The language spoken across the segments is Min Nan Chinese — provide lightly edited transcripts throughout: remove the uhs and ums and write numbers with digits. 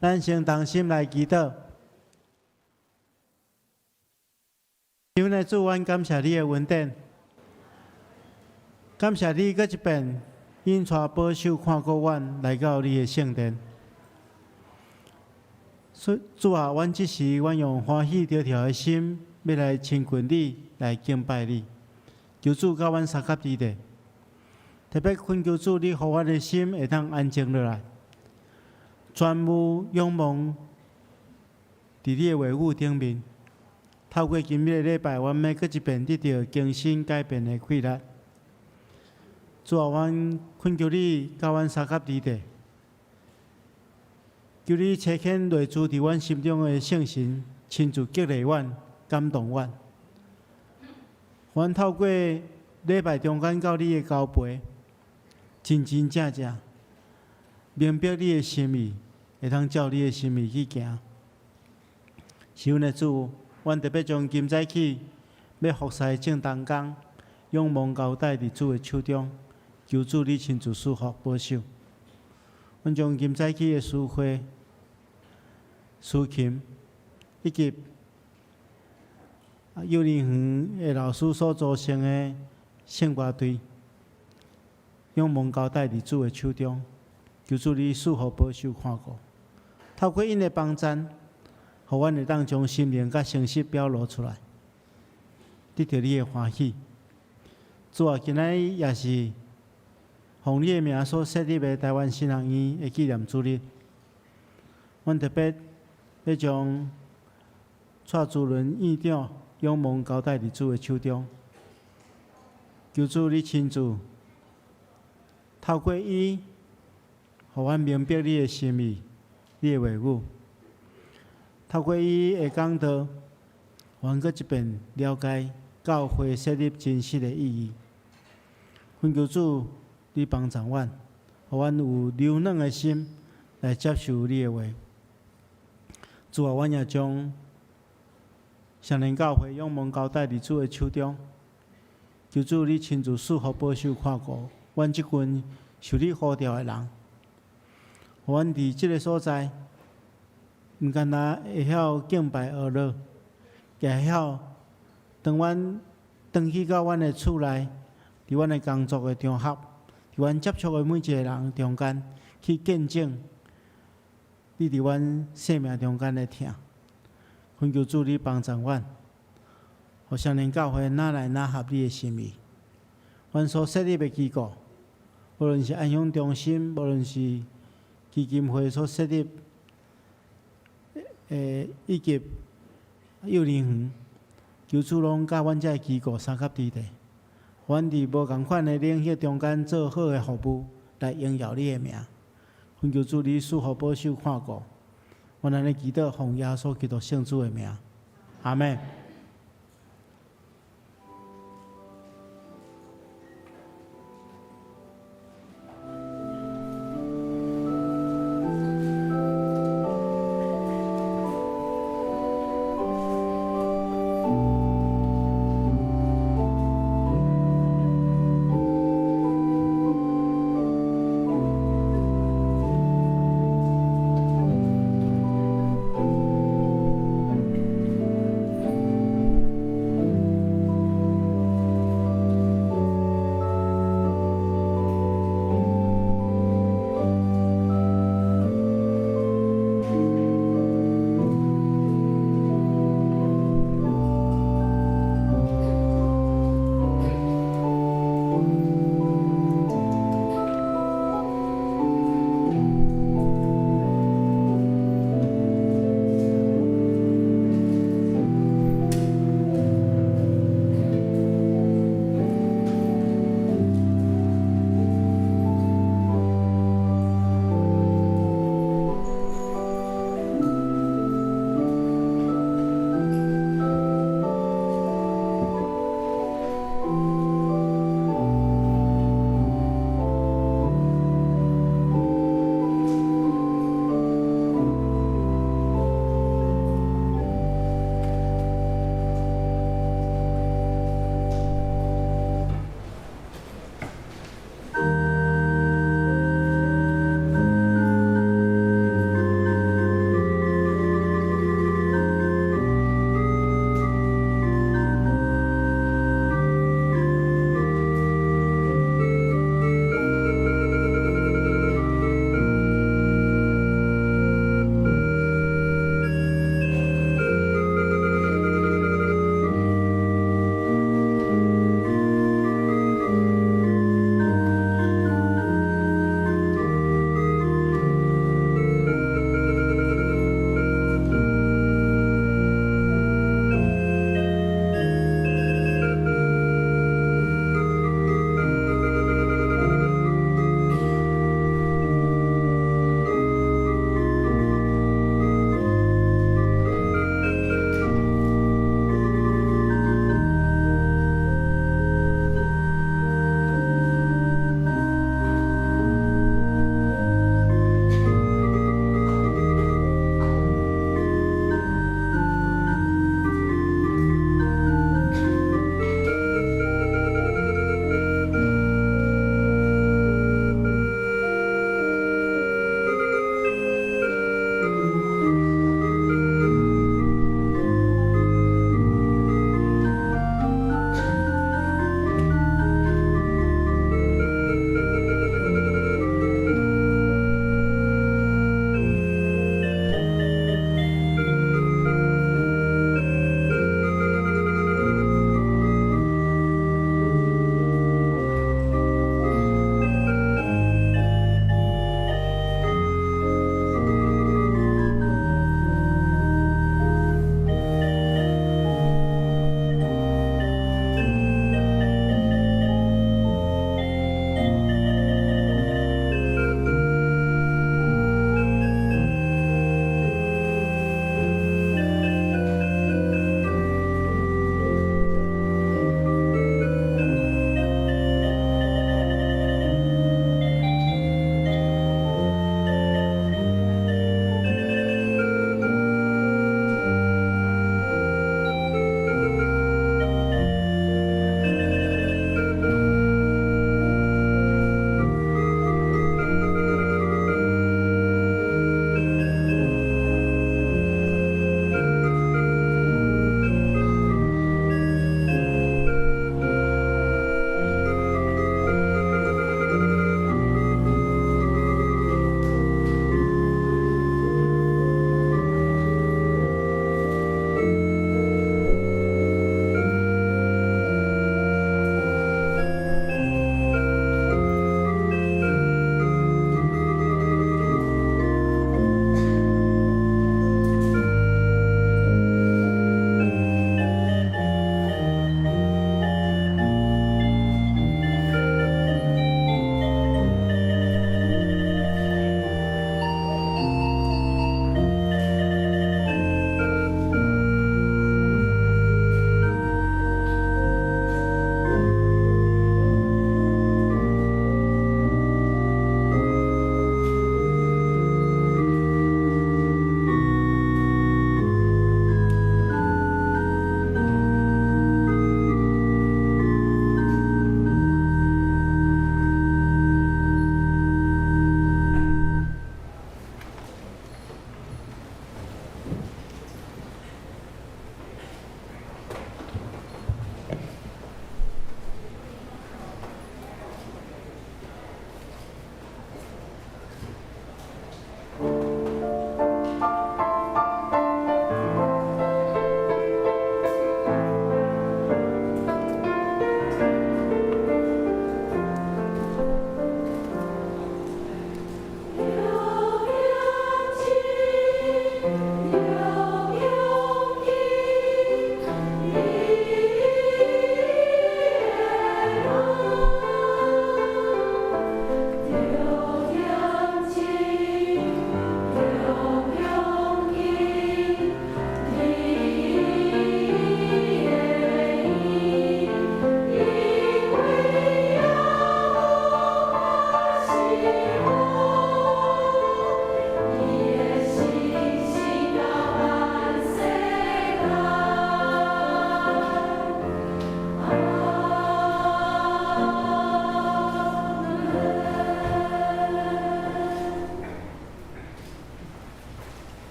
咱先同心來祈禱。阮的主，阮感謝你的恩典，感謝你閣一遍引帶保守看顧阮來到你的聖殿。主啊，阮這時阮用歡喜著跳的心，欲來親近你，來敬拜你。求主佮阮相佮佇咧，特別懇求主，你予阮的心會當安靜落來，專注仰望佇你的話語頂面。透過今日的禮拜，阮欲閣一遍得著更新改變的氣力。主啊，阮懇求你佮阮相佮佇咧，求你差遣內住佇阮心中的聖神，親自激勵阮、感動阮。阮透過禮拜中間到你的交陪，真真正正明白你的心意，會當照你的心意去行。是阮的主，阮特別將今早起欲服侍眾同工，仰望交代佇主的手中，求主你親自賜福保守。阮將今早起的司會、司琴以及幼兒園的老師所組成的聖歌隊，仰望交代佇主的手中，求主你賜福保守看顧。透過𪜶的幫贊，予阮會當將心靈佮誠實表露出來，得著你的歡喜。主啊，今仔日也是奉你的名所設立的臺灣神學院的紀念主日，阮特別欲將蔡主倫院長仰望交代佇主的手中，求主你親自透過伊，予阮明白你的心意、你的話語。透過伊的講道，阮閣一遍了解教會設立真實的意義。懇求主，你幫助阮，予阮有柔軟的心來接受你的話。主啊，阮也將雙連教會仰望交代佇主的手中，求主你親自賜福保守看顧阮這群受你呼召的人，予阮佇這个所在，毋干焦會曉敬拜學樂，也會曉當阮轉去到阮的厝內，佇阮的工作的場合，佇阮接觸的每一个人中間，去見證你佇阮生命中間的疼。懇求主你幫助阮，予雙連教會愈來愈合你的心意。阮所設立的機構，無論是安養中心，無論是基金會所設立，以及幼兒園，求主攏佮阮這个機構相佮佇咧。阮佇無仝款的領域中間做好的服務，來榮耀你的名。懇求主你賜福保守看顧。阮按呢祈禱，奉耶穌基督聖子的名，阿們。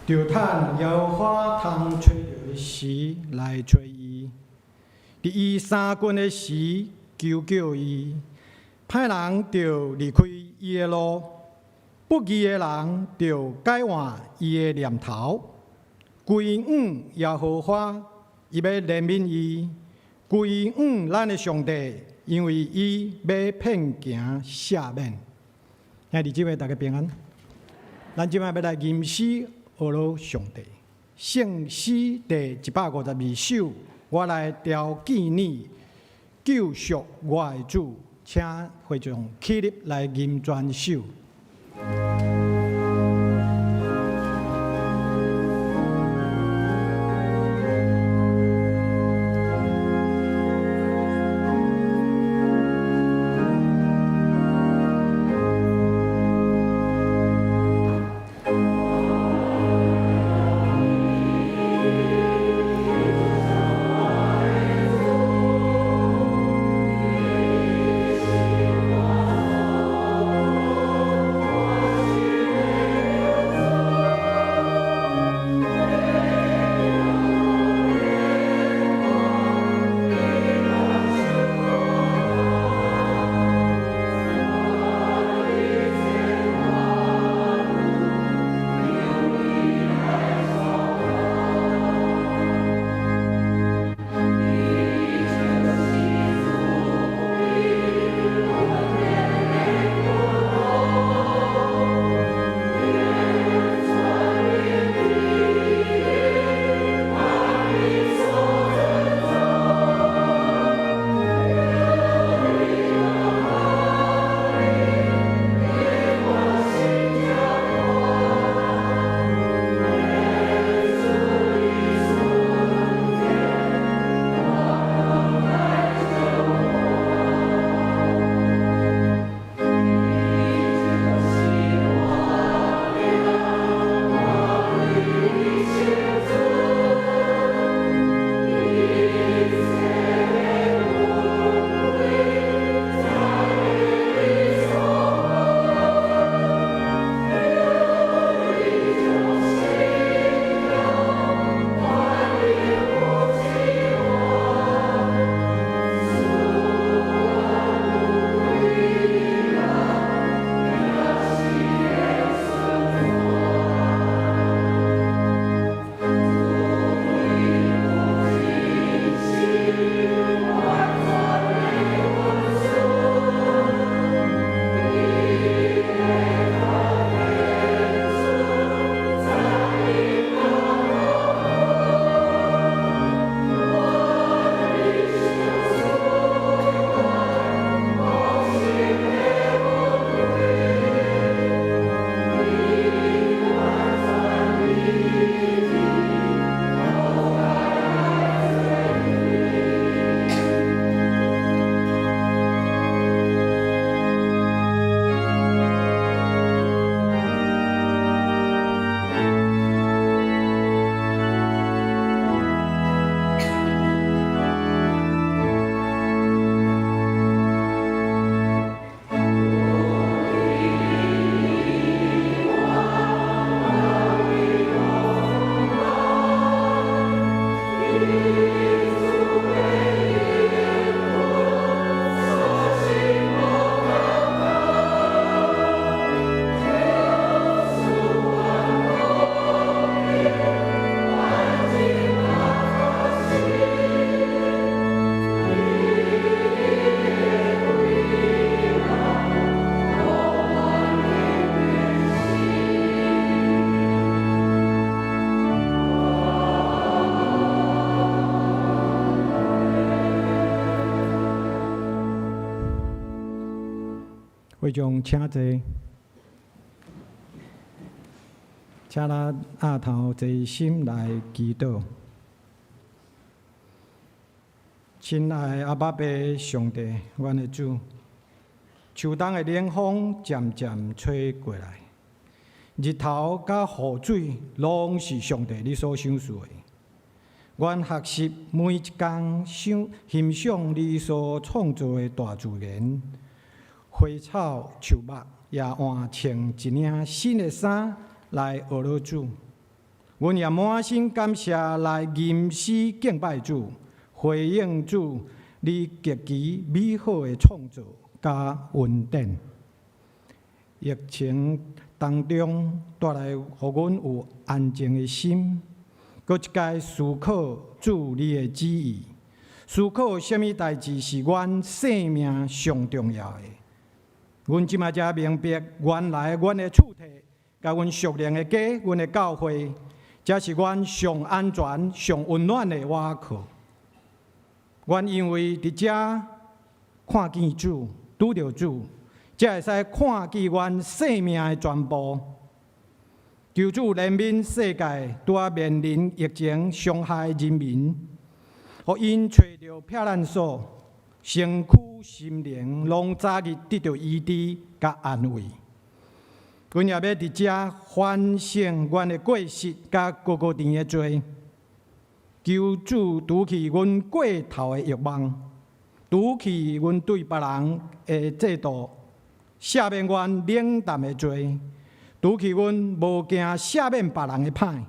著趁耶和華通揣著的時來揣伊，佇伊相近的時求叫伊，歹人著離開伊的路，不義的人著改換伊的念頭，歸向耶和華，伊欲憐憫伊；歸向咱的上帝，因為伊欲遍行赦免。兄弟姊妹，大家平安。咱這擺欲來吟詩學羅上帝，聖詩第152首，我來朝見你，救贖我的主，請會眾起立來吟全首。會眾請坐，請咱額頭齊心來祈禱。親愛阿爸父上帝，阮的主，秋冬的冷風漸漸吹過來，日頭佮雨水攏是上帝你所賞賜的。阮學習每一工賞欣賞你所創造的大自然，花草樹木也換穿一領新的衫來學羅主。阮也滿心感謝來吟詩敬拜主，回應主你極其美好的創造佮恩典。疫情當中帶來予阮有安靜的心，閣一擺思考主你的旨意，思考啥物代誌是阮生命上重要的。阮這馬才明白，原來阮的厝體、佮阮屬靈的家、阮的教會，才是阮上安全、上溫暖的倚靠。阮因為佇遮看見主、拄著主，才會使看見阮生命的全部。求主憐憫世界，拄仔面臨疫情傷害人民，予𪜶揣著避難所，身軀心靈攏早日得著醫治佮安慰。阮也欲佇遮反省阮的過失佮高高甜的罪，求主除去阮過頭的欲望，除去阮對別人的嫉妒，赦免阮冷淡的罪，除去阮無驚赦免別人的歹，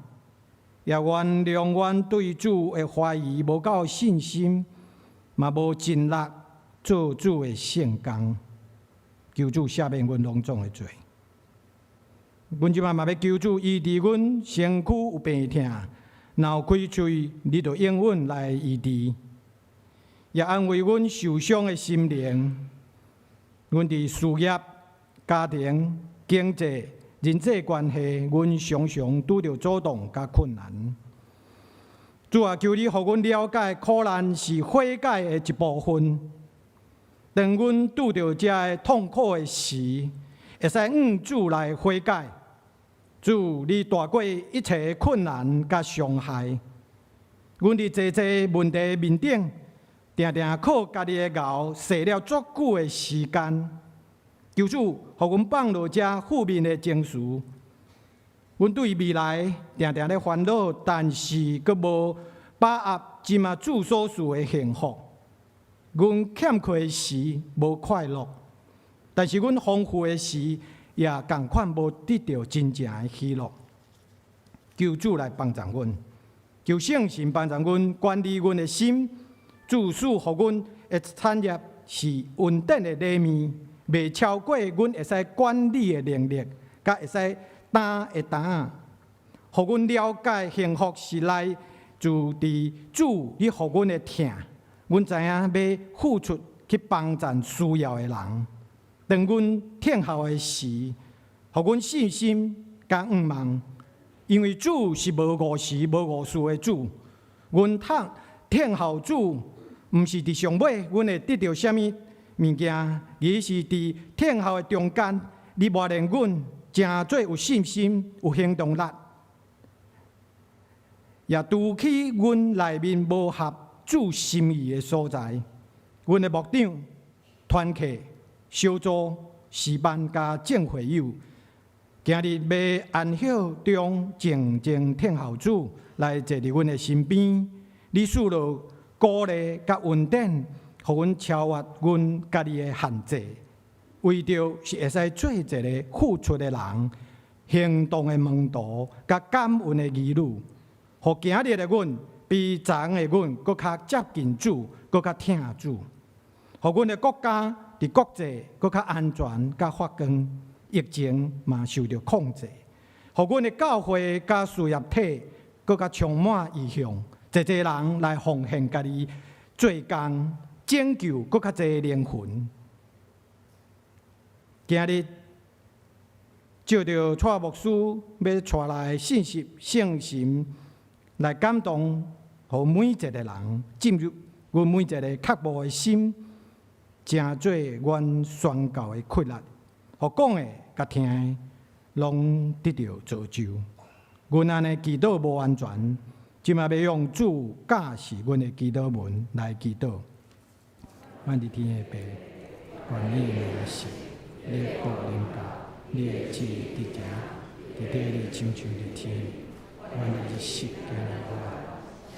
也原諒阮對主的懷疑無夠信心，嘛無盡力做主的聖工。求主赦免阮攏總的罪。阮這擺嘛欲求主醫治阮身軀有病痛，若有開喙，你就應允來醫治，也安慰阮受傷的心靈。阮佇事業、家庭、經濟、人際關係，阮常常拄著阻擋佮困難。主啊，求你予阮了解，苦難是悔改的一部分。當阮拄著這个痛苦的時，會使向主來悔改。主，你大過一切困難佮傷害。阮佇濟濟問題面頂，定定靠家己的𠢕踅了足久的時間。求主，予阮放落這負面的情緒。阮對未來定定咧煩惱，但是閣無把握這馬主所賜的幸福。阮欠缺時無快樂，但是阮豐富的時也仝款無得著真正的喜樂。求主來幫助阮，求聖神幫助阮管理阮的心，主賜予阮的產業是恩典的禮物，袂超過阮會使管理的能力，佮會使擔的擔。予阮了解幸福是來自佇主你予阮的疼，阮知影欲付出去幫助需要的人。當阮疼孝的時，予阮信心佮向望，因為主是無誤時、無誤事的主。阮疼疼孝主，毋是佇上尾，阮會得著啥物物件，而是佇疼孝的中間，你磨練阮，成做有信心、有行動力，也除去阮內面無合主心意的所在。阮的牧長、團契、小組、詩班佮眾會友，今日欲安息中靜靜等候主來坐佇阮的身邊，你賜落鼓勵佮恩典，予阮超越阮家己的限制，為著是會使做一个付出的人，行動的門徒，佮感恩的兒女，予今日的阮比昨昏的阮閣較接近主，閣較疼主，予阮的國家佇國際閣較安全、佮發光，疫情嘛受著控制，予阮的教會佮事業體閣較充滿異象，濟濟人來奉獻家己做工，拯救閣較濟靈魂。今日借著蔡牧師欲帶來的信息，聖神來感動，予每一个人進入阮每一个渴慕的心，成做阮宣教的氣力，予講的佮聽的，攏得著造就。阮按呢祈禱無完全，這馬欲用主教示阮的祈禱文來祈禱。阮佇天的父，願你的名聖，你的國臨到，你的旨意佇行，佇地裡親像佇天。阮的日食今日予咱，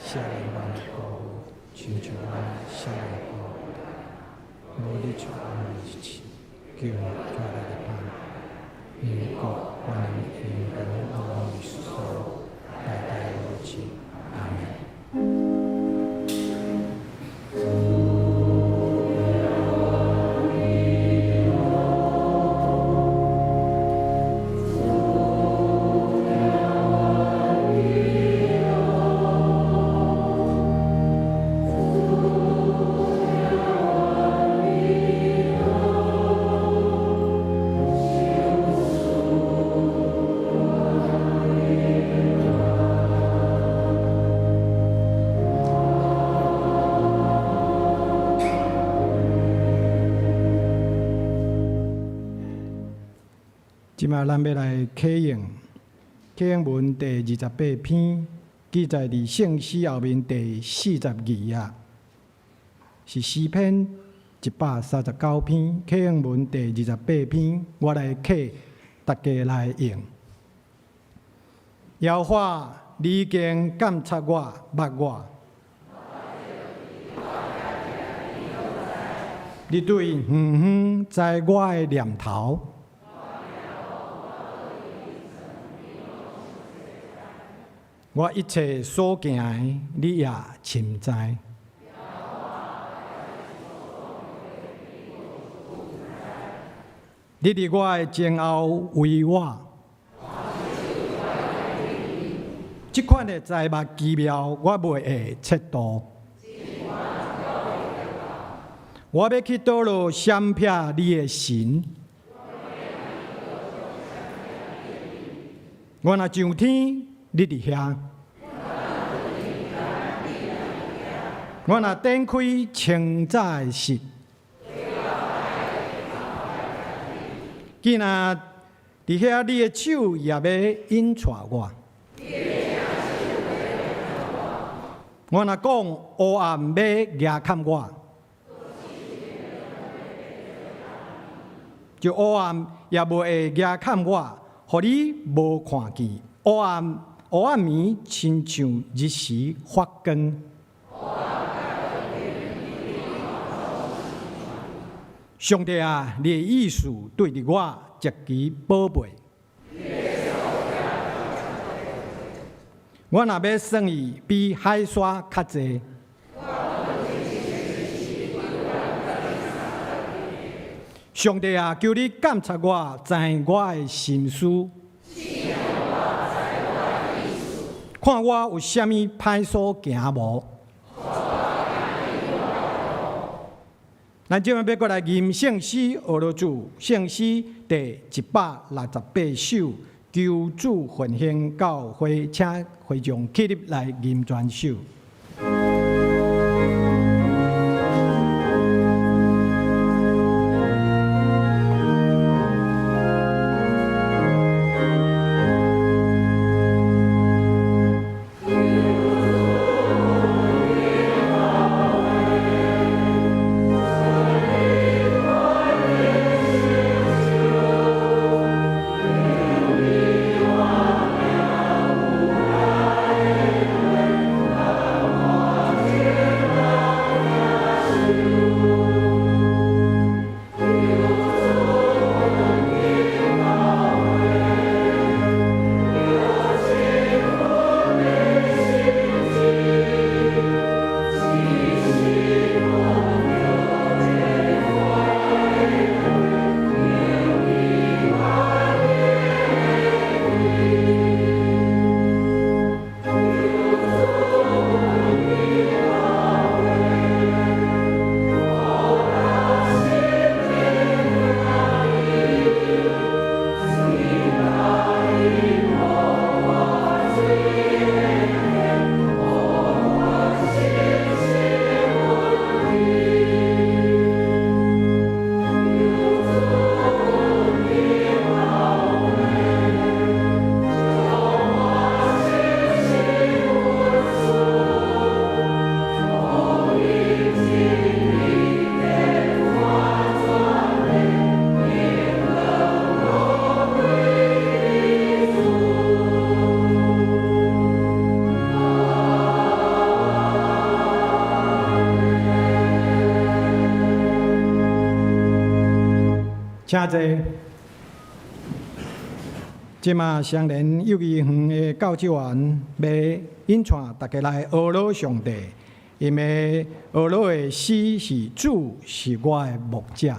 赦免阮的過誤，親像阮赦免過誤的人。無你出阮的試，救阮脫離歹。因為國、權勢、榮耀攏予所代代。這馬咱欲來啟應，啟應文第28篇，記載佇聖詩後面第42頁，是詩篇139篇。啟應文第二十八篇，我來啟，大家來應。耶和華，你已經鑒察我，捌我。你對遠遠知我的念頭。我一切所行的，你也深知。你佇我的前後圍我。這款的災物奇妙，我袂會測度。我欲去佗落閃避你的神？我若上天，你佇遐；我若展開清早的日，見若佇遐，你的手也欲引帶我。我若講黑暗欲夯崁我，就黑暗也袂會夯崁我，予你無看見。黑暗黑暗暝親像日時發光。上帝啊，你的意思對著我極其寶貝。我若欲算伊比海沙較濟。上帝啊，求你鑒察我，知我的心思，看我有啥物歹所行無。咱這擺欲閣來吟聖詩，俄羅主聖詩第168首，求主奮興教會，請會眾起立來吟全首。請坐。這馬雙連幼兒園的教職員欲引帶大家來學老上帝，𪜶學老的詩是主是我的牧者。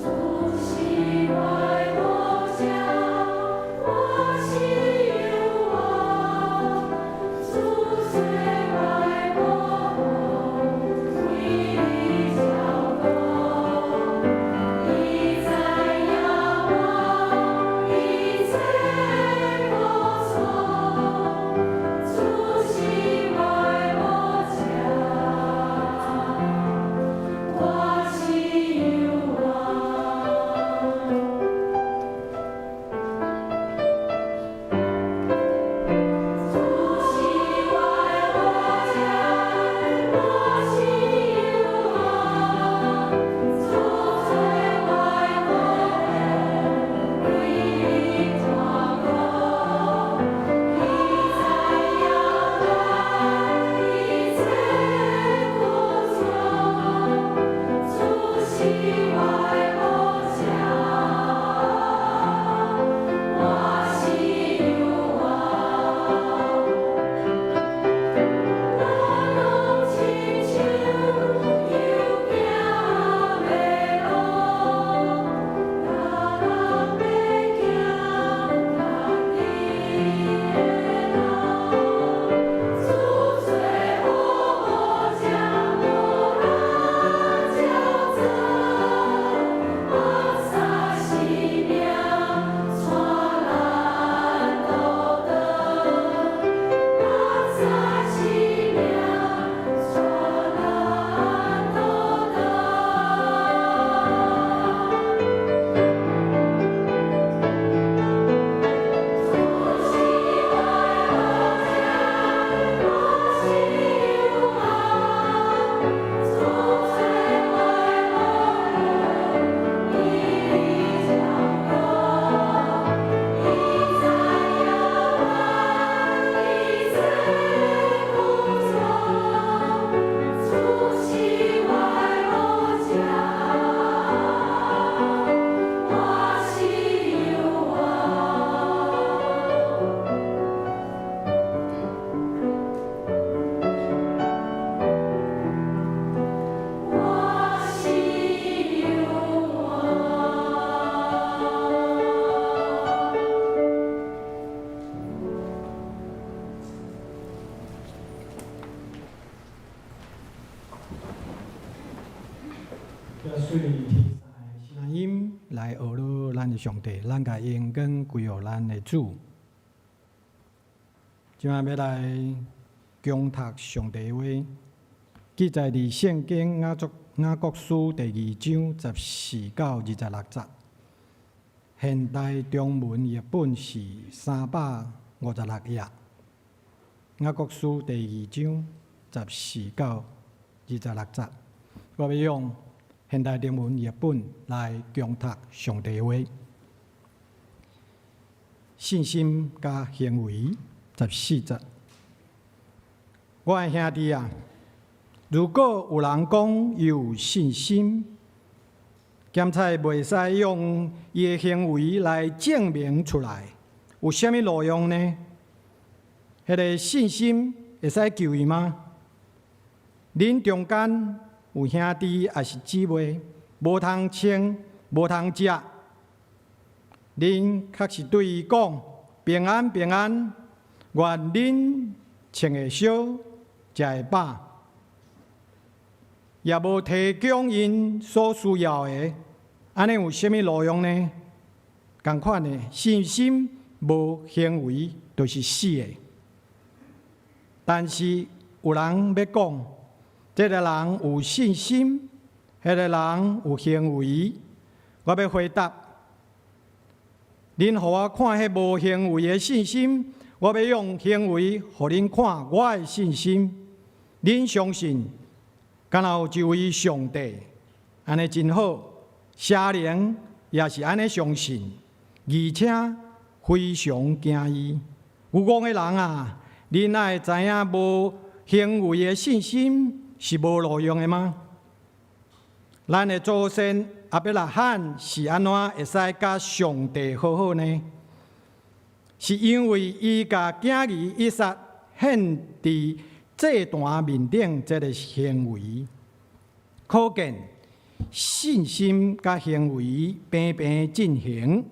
主是我的牧者，我心有水天聲音來學了咱的上帝，咱共榮光歸予咱的主。這擺欲來恭讀上帝話，記載佇聖經雅各書第二章14到26節。現代中文譯本是356頁。雅各書第二章14到26節，我欲用現代中文譯本來恭讀上帝話。信心佮行為，14節。我的兄弟啊，如果有人講伊有信心，兼且袂使用伊的行為來證明出來，有啥物路用呢？彼个信心會使救伊嗎？恁中間有兄弟抑是姊妹，無通穿，無通食，恁卻是對伊講平安平安，願恁穿會燒，食會飽，也無提供𪜶所需要的，按呢有啥物路用呢？仝款的，信心無行為就是死的。但是有人欲講，這个人有信心，彼个人有行為，我欲回答：恁予我看彼無行為的信心，我欲用行為予恁看我的信心。恁相信，敢若有一位上帝，按呢真好。邪靈也是按呢相信，而且非常驚伊。愚戇的人啊，恁哪會知影無行為的信心是無路用的嗎？咱的祖先亞伯拉罕是按怎會使佮上帝和好呢？是因為伊共囝兒以撒獻佇祭壇面頂這个行為，可見信心佮行為平平進行。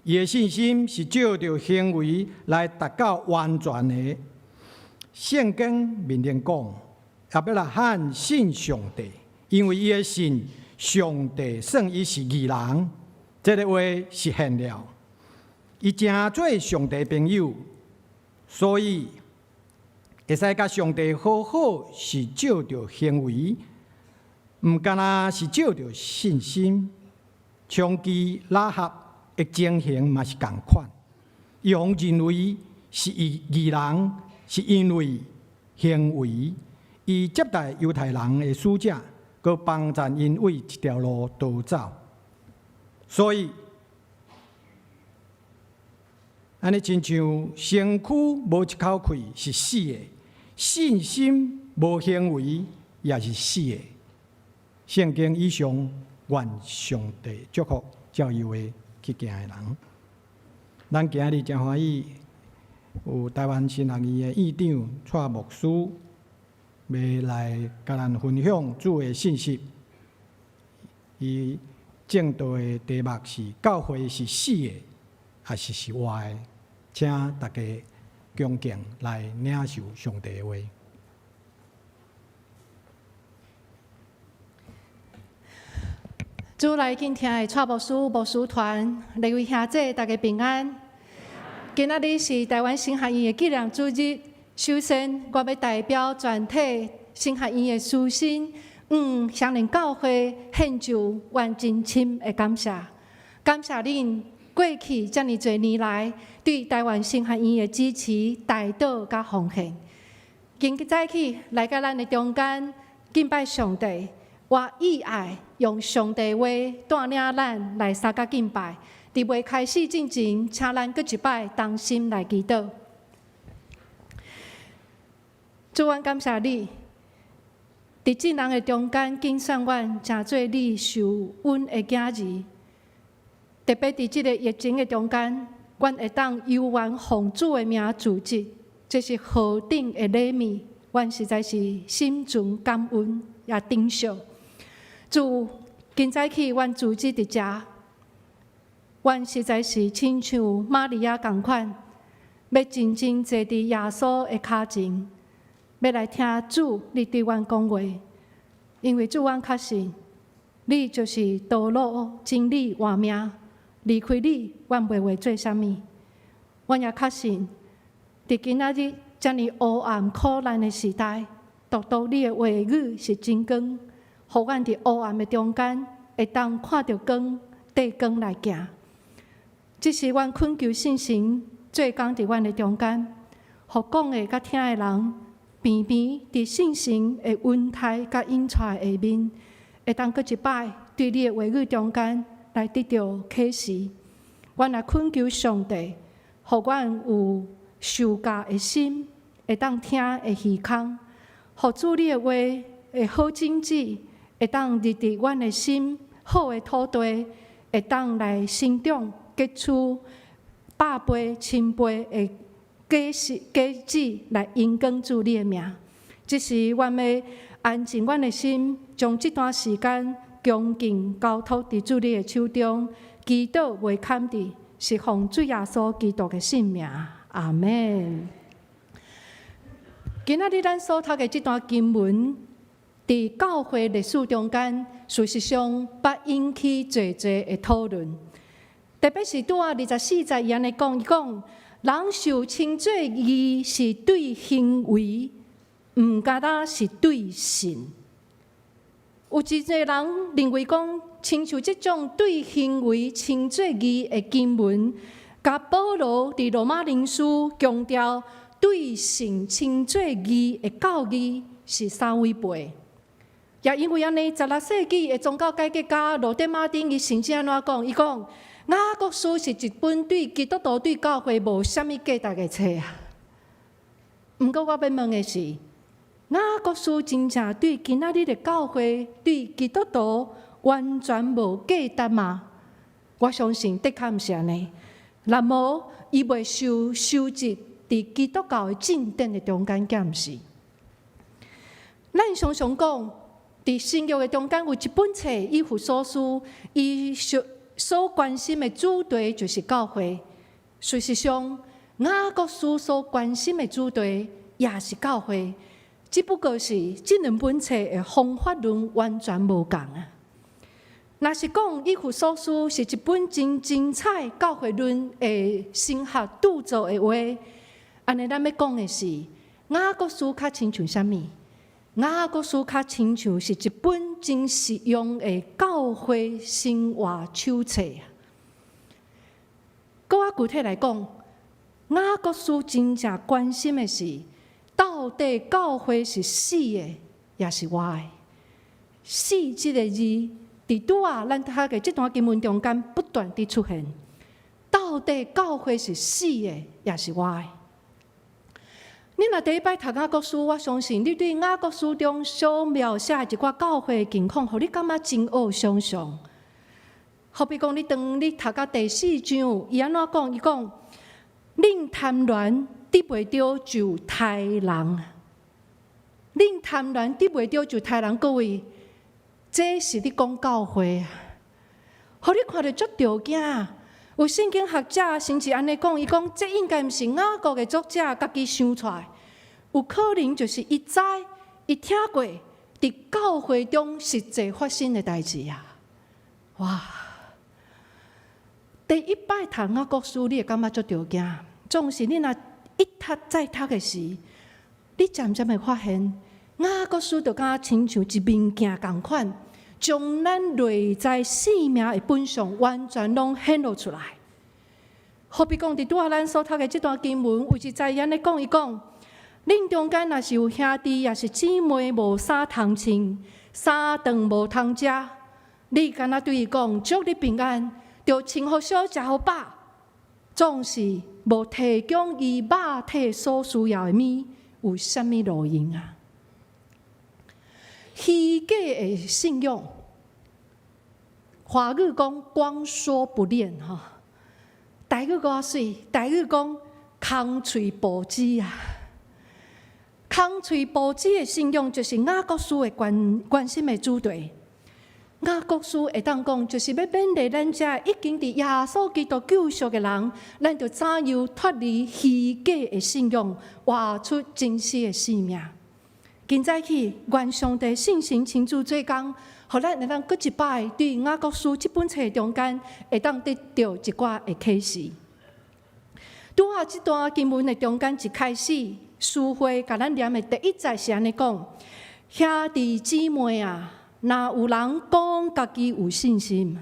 伊的信心是藉著行為來達到完全的。聖經面頂講，亞伯拉罕信上帝，因為伊的信，上帝算伊是義人，這个話實現了。伊成做上帝朋友，所以會使佮上帝和好，是藉著行為，毋干焦是藉著信心。娼妓喇合的情形嘛是仝款，伊予認為是伊義人，是因為行為，伊接待猶太人的使者，閣幫贊𪜶為一條路逃走，所以按呢親像身軀無一口氣是死的，信心無行為也是死的。聖經以上，願上帝祝福照伊話去行的人。咱今日誠歡喜，有台灣神學院的院長蔡牧師，欲來共咱分享主的信息。伊證道的題目是：教會是死的，抑是是活的？請大家恭敬來領受上帝的話。主內敬聽的蔡牧師、牧師團，各位兄姐，大家平安。今仔日是台灣神學院的紀念主日，首先我欲代表全體神學院的師生，向雙連教會獻上阮真深的感謝。感謝恁過去遮爾濟年來對台灣神學院的支持、代禱佮奉獻。今早起來到咱的中間敬拜上帝，我意愛用上帝話帶領咱來相佮敬拜。佇未開始進前，請咱閣一擺同心來祈禱。主，阮感謝你，佇眾人的中間揀選阮，成做你受恩的囝兒。特別佇這个疫情的中間，阮會當猶原奉主的名組織，這是何等的禮物，阮實在是心存感恩，也珍惜。主，今早起阮組織佇遮，阮實在是親像瑪利亞仝款，欲靜靜坐佇耶穌的跤前，欲來聽主你對阮講話，因為主，阮確信，你就是道路、真理、活命。離開你，阮袂會做啥物。阮也確信，佇今仔日遮爾黑暗苦難的時代，獨獨你的話語是真光，予阮佇黑暗的中間會當看著光，綴光來行。這時，阮懇求聖神做工佇阮的中間，予講的佮聽的人，平平佇聖神的恩待佮引帶下面，會當閣一擺對你的話語中間來得著啟示。阮來懇求上帝，予阮有受教的心，會當聽的耳孔，予主你的話的好種子，會當入佇阮的心，好的土地，會當來生長，結出百倍、千倍的果實果子來榮光主你的名。這時，阮欲安靜阮的心，將這段時間恭敬交託佇主你的手中，祈禱袂坎佇，是奉主耶穌基督的聖名。阿門。今仔日咱所讀的這段經文，佇教會歷史中間，事實上捌引起濟濟的討論。特別是拄仔24節伊按呢講，伊講人受稱做義是對行為，毋敢若是對信。有真濟人認為講，親像這種對行為稱做義的經文，佮保羅佇羅馬人書強調對信稱做義的教義是相違背。也因為按呢，16世紀的宗教改革家羅德馬丁伊甚至按怎講？伊講雅各書是一本對基督徒對教會無啥物價值的冊啊。毋過我欲問的是，雅各書真正對今仔日的教會對基督徒完全無價值嗎？我相信的確毋是按呢。若無伊袂受收集佇基督教的正典的中間，敢毋是？咱常常講，佇新約的中間有一本冊，以弗所書，伊所關心的主題就是教會。事實上，雅各書所關心的主題也是教會，只不過是這兩本冊的方法論完全無仝啊。若是講以弗所書是一本真精彩教會論的神學著作的話，按呢咱欲講的是雅各書較親像啥物？雅各書較親像是一本真實用的教會生活手冊啊。閣較具體來講，雅各書真正關心的是，到底教會是死的，抑是活的？死這個字，佇拄仔咱讀的這段經文中間不斷佇出現。到底教會是死的，抑是活的？你若第一擺讀雅各書，我相信你對雅各書中所描寫的一寡教會境況，予你感覺真惡想像。好比講，你當你讀到第四章，伊按怎講？伊講：恁貪戀得袂著就刣人，恁貪戀得袂著就刣人。各位，這是咧講教會啊！予你看著足著驚。有聖經學者甚至按呢講，伊講這應該毋是雅各的作者家己想出來，有可能就是伊知、伊聽過，佇教會中實際發生的代誌啊！哇！第一擺讀雅各書，你會感覺足著驚。總是你若一讀再讀的時，你漸漸會發現，雅各書就敢親像一面鏡仝款，將咱內在生命的本相完全攏顯露出來。好比講，佇拄仔咱所讀的這段經文，有一節伊按呢講，伊講：恁中間若是有兄弟，抑是姊妹無衫通穿，三頓無通食，你敢若對伊講祝你平安，著穿予俗，食予飽，總是無提供伊肉體所需要的物，有啥物路用啊？虛假的信仰，華語講光說不練吼，台語閣較媠，台語講空喙報紙啊，空喙報紙的信仰就是雅各書的關心的主題。雅各書會當講，就是欲勉勵咱這已經佇耶穌基督救贖的人，咱著怎樣脫離虛假的信仰，活出真實的生命。今早起，願上帝聖神親自做工，予咱會當閣一擺對雅各書這本冊中間會當得著一寡的啟示。拄仔這段經文的中間一開始，書會共咱念的第一節是按呢講：兄弟姊妹啊，若有人講家己有信心，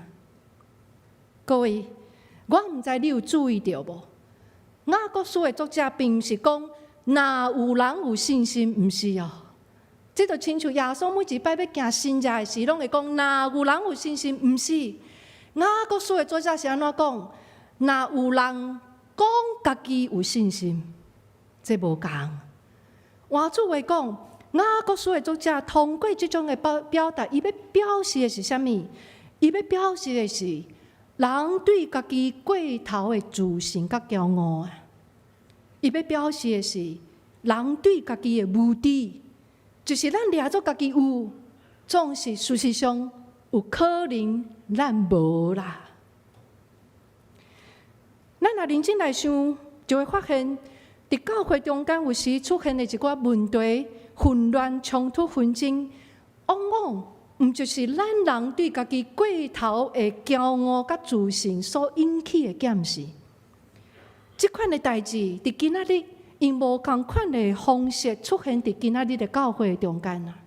各位，我毋知你有注意著無？雅各書的作者並毋是講若有人有信心，毋是哦。這就親像耶穌每一擺欲行神蹟的時，攏會講若有人有信心，毋是。雅各書的作者是按怎講？若有人講家己有信心，這無仝。換句話講，雅各書的作者通過這種的表達，伊欲表示的是啥物？伊欲表示的是人對家己過頭的自信佮驕傲啊！伊欲表示的是人對家己的無知，就是咱掠做家己有，總是事實上有可能咱無啦。咱若認真來想，就會發現，佇教會中間有時出現的一寡問題、混亂、衝突、紛爭，往往毋就是咱人對家己過頭的驕傲佮自信所引起的檢視。這款的代誌，佇今仔日用無仝款的方式出現佇今仔日的教會中間啊。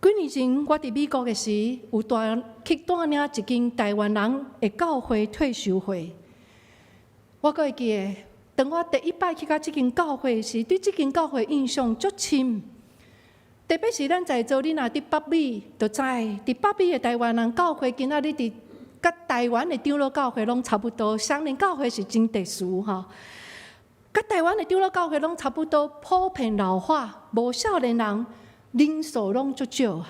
幾年前，我佇美國的時，有帶去帶領一間台灣人的教會退修會。我閣會記得，當我第一擺去到這間教會時，對這間教會印象足深。特別是咱在座，你若佇北美，就知佇北美的台灣人教會，今仔日佇佮台灣的長老教會攏差不多，雙連教會是真特殊吼。佮台灣的長老教會攏差不多，普遍老化，無少年人，人數攏足少啊。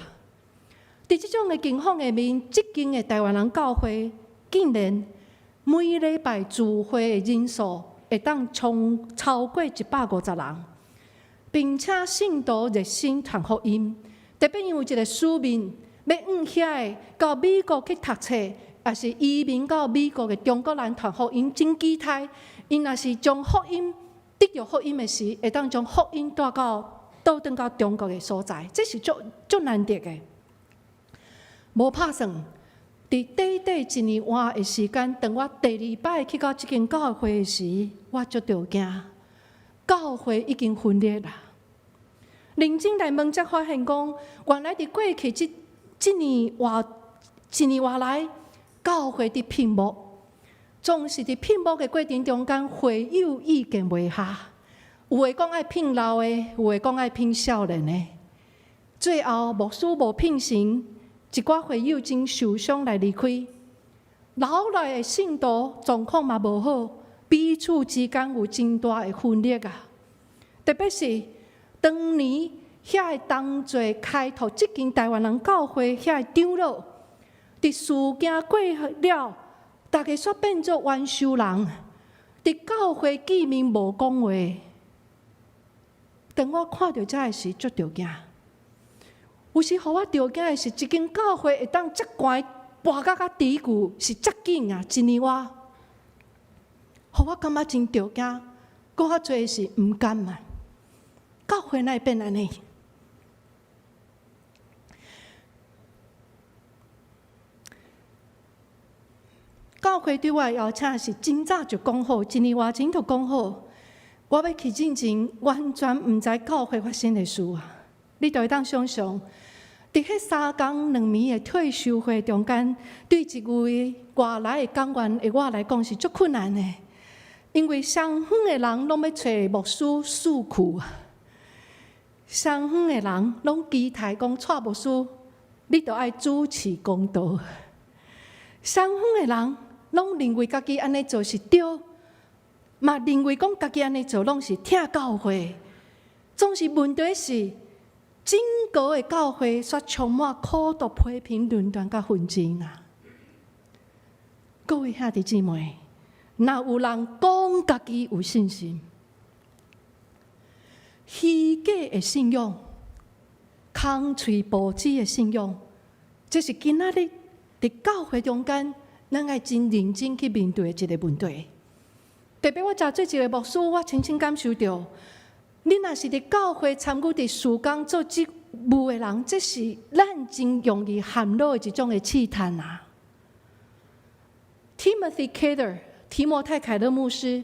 佇這種的情況下面，這間的台灣人教會竟然每禮拜聚會的人數會當衝超過150人，並且信徒熱心傳福音。特別因為一個使命，欲往遐个到美國去讀冊，抑是移民到美國的中國人傳福音，真期待。𪜶若是將福音得著福音的時，會當將福音帶到倒轉到中國的所在，這是足足難得的。無拍算，佇短短一年外的時間，當我第二擺去到這間教會的時，我足著驚，教會已經分裂啦。認真來問，才發現講，原來佇過去這一年外一年外來，教會佇聘牧，總是佇聘牧的過程中間，會友意見袂合，有的講愛聘老的，有的講愛聘少年的，最後牧師無聘成，一寡會友真受傷來離開，留來的信徒狀況嘛無好，彼此之間有真大的分裂啊！特別是當年遐个當做開拓這間台灣人教會遐个長老，佇事件過了，逐家煞變做冤仇人，佇教會見面無講話。當我看著這个時，足著驚。有時予我著驚的是，一間教會會當遮懸跋甲較低舊，是遮緊啊！一年外，予我感覺真著驚。閣較濟是毋甘啊！教會哪會變按呢？教會對我的邀請是真早就講好，一年外前就講好。我欲去進前，完全毋知教會發生的事啊！你就會當想像，佇彼三工兩暝的退修會中間，對一位外來的講員的我來講是足困難的，因為雙方的人攏欲揣牧師訴苦，雙方的人攏期待講，蔡牧師，你著愛主持公道。雙方的人攏認為家己按呢做是對，嘛認為講家己按呢做攏是疼教會，總是問題是，整個的教會煞充滿苦毒、批評、論斷佮紛爭啊！各位兄弟姊妹，若有人講家己有信心，虛假的信仰、空喙報紙的信仰，這是今仔日佇教會中間，咱愛真認真去面對的一個問題。特別我誠做一個牧師，我親身感受著，你若是佇教會參與佇事工做職無的人，這是咱真容易陷落的一種的試探啊。Timothy Keller 提摩太凱勒牧師，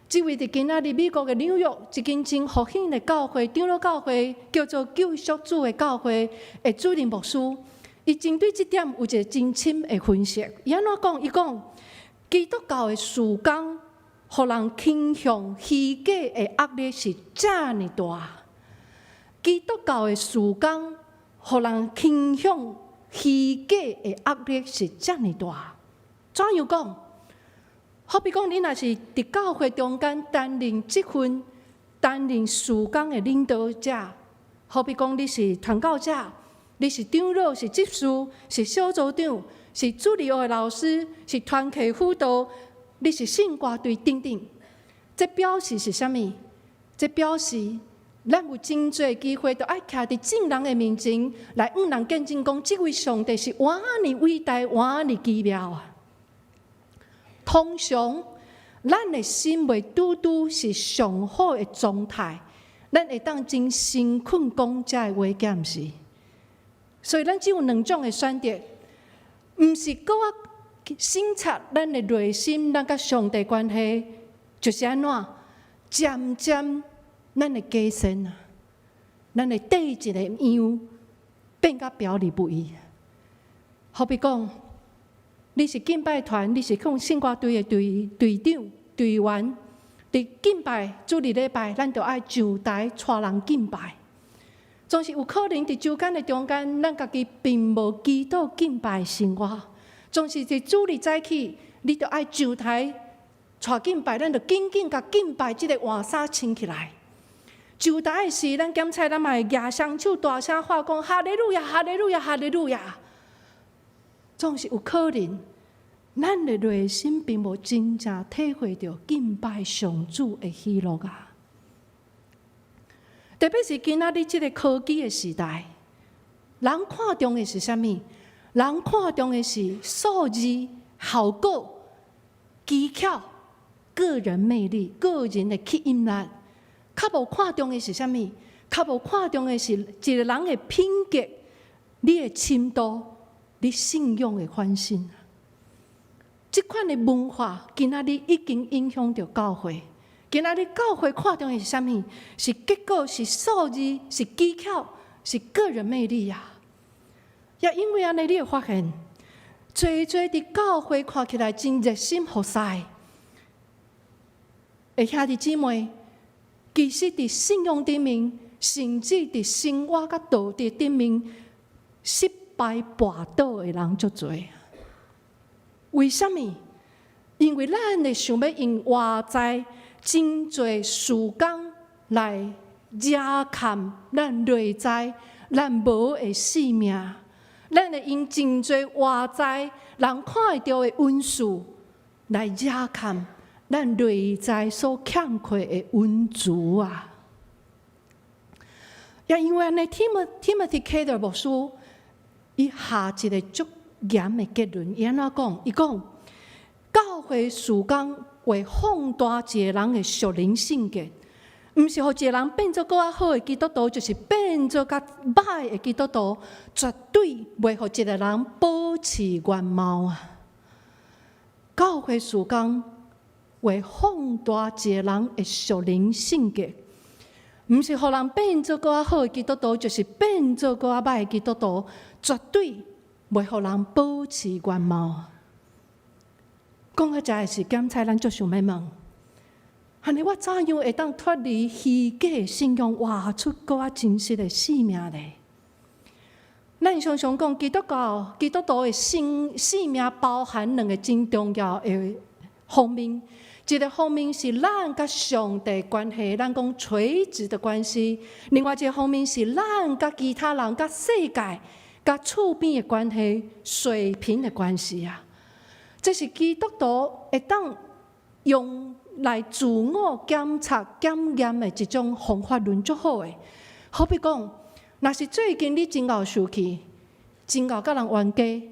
這位佇今仔日美國的紐約一間真復興的教會，長老教會叫做救贖主的教會的主任牧師，伊針對這點有一個真深的分析。伊按怎講？伊講基督教的事工，予人傾向虛假的壓力是遮爾大。基督教的事工，予人傾向虛假的壓力是遮爾大。怎樣講？好比講，你若是佇教會中間擔任職分、擔任事工的領導者，好比講你是傳教者，你是長老、是執事、是小組長、是主日學的老師、是團契輔導，你是聖歌隊等等，這表示是啥物？這表示咱有真濟機會，都愛徛佇眾人的面前來向人見證講，這位上帝是偌爾偉大、偌爾奇妙啊！通常，咱的心袂拄拄是上好的狀態，咱會當真誠懇講這个話，敢毋是？所以，咱只有兩種的選擇，毋是閣較省察咱的內心，咱佮上帝關係就是按怎？漸漸，咱的底線啊，咱的底一个樣變甲表裡不一。好比講，你是敬拜團，你是講聖歌隊的隊隊長、隊員，佇敬拜主日禮拜，咱就愛上台帶人敬拜。總是有可能佇週間的中間，咱家己並無祈禱敬拜生活。總是佇主日早起，你就愛上台帶敬拜，咱就緊緊共敬拜這个換衫穿起來。上台的時，咱檢查咱嘛會舉雙手大聲喊講：哈利路亞，哈利路亞，哈利路亞。總是有可能，咱的內心並無真正體會著敬拜上主的喜樂啊！特別是今仔日這个科技的時代，人看重的是啥物？人看重的是數字、效果、技巧、個人魅力、個人的吸引力。較無看重的是啥物？較無看重的是一個人的品格、你的深度、你信仰的反省。這款的文化，今仔日已經影響著教會。今仔日教會看重的是啥物？是結果，是數字，是技巧，是個人魅力啊！也因為按呢，你會發現，濟濟佇教會看起來真熱心服侍的兄弟姊妹，其實佇信仰頂面，甚至佇生活佮道德頂面，失敗跋倒的人足濟。為啥物？因為咱會想欲用外在真濟事工來遮蓋咱內在咱無的性命，咱會用真濟外在人看會著的恩賜來遮蓋咱內在所欠缺的恩慈啊！也因為按呢，Timothy Keller 牧師伊下一个足嚴的結論，伊按怎講？伊講教會事工會放大一个人的屬靈性格，毋是予一个人變做閣較好的基督徒，就是變做較歹的基督徒，絕對袂予一个人保持原貌啊！教會事工會放大一个人的屬靈性格，毋是予人變做閣較好的基督徒，就是變做閣較歹的基督徒，絕對袂予人保持原貌。講到遮的時，檢采咱足想欲問：按呢我怎樣會當脫離虛假信仰，活出閣較真實的生命呢？咱常常講基督教、基督徒的生命包含兩个真重要的方面。一个方面是咱佮上帝關係，咱講垂直的關係；另外一个方面是咱佮其他人、佮世界、佮厝邊的關係，水平的關係啊。這是基督徒會當用來自我檢查、檢驗的一種方法論，足好的。好比講，若是最近你真𠢕受氣，真𠢕佮人冤家，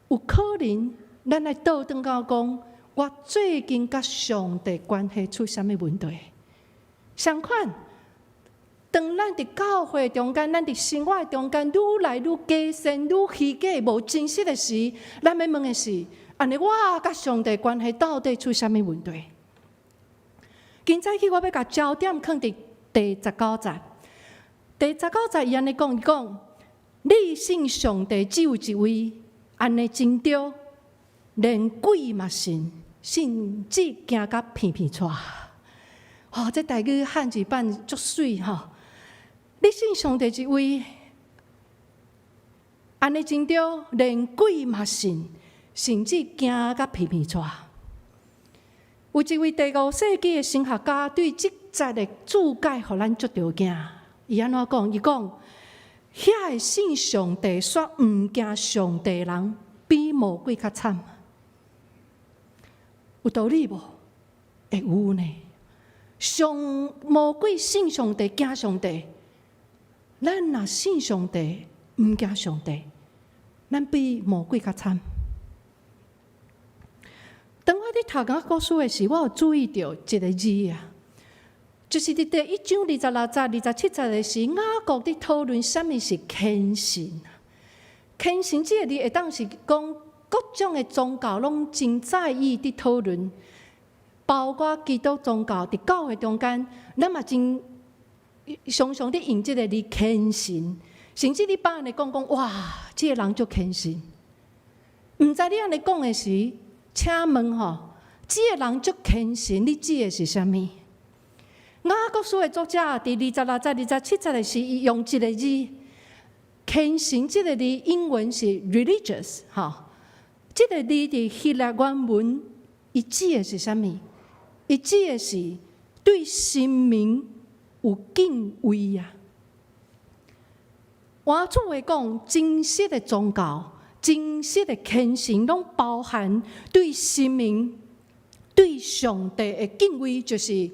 有可能咱來倒轉來講，我最近佮上帝關係出啥物問題？相款，當咱佇教會中間，咱佇生活中間愈來愈假善、愈虛假、無真實的時，咱欲問的是：按呢我佮上帝關係到底出啥物問題？今早起我欲共焦點放佇第十九節。第十九節伊按呢講，伊講：你信上帝只有一位，按呢真對，連鬼嘛信，甚至驚甲鼻鼻掣。哦，這台語漢字版足媠吼！你信上帝一位，按呢真對，連鬼嘛信，甚至驚甲鼻鼻掣。有一位第五世紀的神學家對這節的注解，予咱足著驚。伊按怎講？伊講：遐會信上帝，煞毋驚上帝人，比魔鬼較慘。有道理無？會有呢。上魔鬼信上帝，驚上帝。咱若信上帝，毋驚上帝，咱比魔鬼較慘。當我佇讀雅各書的時，我有注意著一个字啊，就是佇第一章二十六節、二十七節的時，雅各佇討論啥物是虔信。虔信這个字會當是講各種的宗教攏真在意佇討論，包括基督宗教佇教會中間，咱嘛真常常佇用這个字虔信，甚至你放按呢講講，哇，這个人足虔信。毋知你按呢講的時，請問吼，這个人足虔信，你指的是啥物？雅各書的作者佇二十六節、二十七節的時，伊用一个字，虔信這个字英文是 religious，吼，這个字佇希臘原文，伊指的是啥物？伊指的是對神明有敬畏啊。換句話講，真實的宗教、真實的虔誠，攏包含對神明、對上帝的敬畏，就是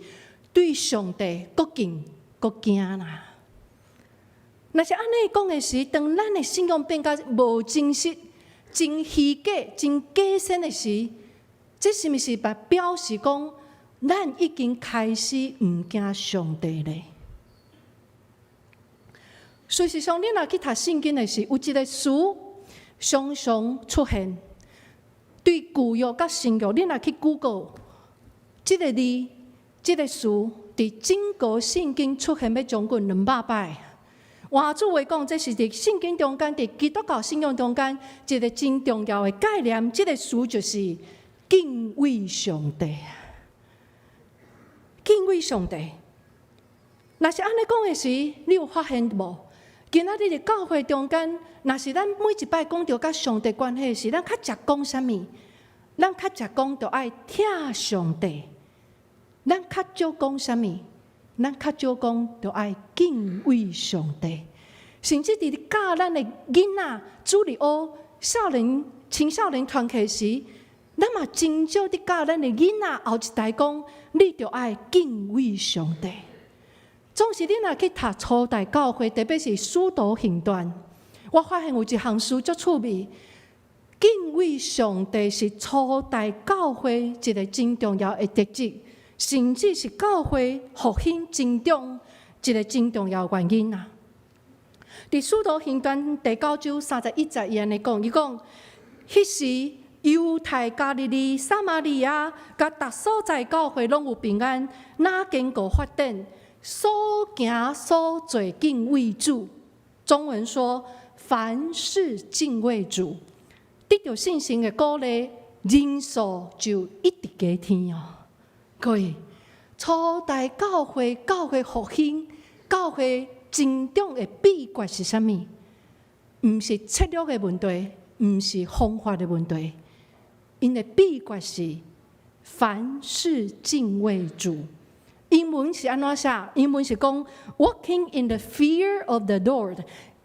對上帝閣敬閣驚啦。若是按呢講的時，當咱的信仰變甲無真實、真虛假、真假善的時，這是毋是表示講，咱已經開始毋驚上帝咧？事實上，你若去讀聖經的時，有一个詞常常出現，對舊約佮新約，你若去 Google 這个字、這个詞，佇整個聖經出現欲將近200擺。換句話講，這是佇聖經中間，佇基督教信仰中間一个真重要的概念。這个詞就是敬畏上帝。敬畏上帝。若是按呢講的時，你有發現無？今仔日佇教會中間，若是咱每一擺講著佮上帝關係時，咱較常講啥物？咱較常講著愛疼上帝。咱較少講啥物？咱較少講著愛敬畏上帝。甚至佇教咱的囡仔主日學少年、青少年團契時，咱嘛真少佇教咱的囡仔後一代講，你著愛敬畏上帝。總是你若去讀初代教會，特別是使徒行傳，我發現有一項事足趣味。敬畏上帝是初代教會一个真重要的特質，甚至是教會復興增長一个真重要的原因啊！佇使徒行傳第九章三十一節，伊按呢講，伊講，彼時猶太、加利利、撒瑪利亞，佮逐所在教會攏有平安，若經過發展，所行所做敬畏主。中文說：凡事敬畏主，得著信心的鼓勵，人數就一直加添哦。各位，初代教會教會復興、教會增長的秘訣是啥物？毋是策略的問題，毋是方法的問題，𪜶的秘訣是凡事敬畏主。英文是按怎寫？英文是講 “Walking in the fear of the Lord”，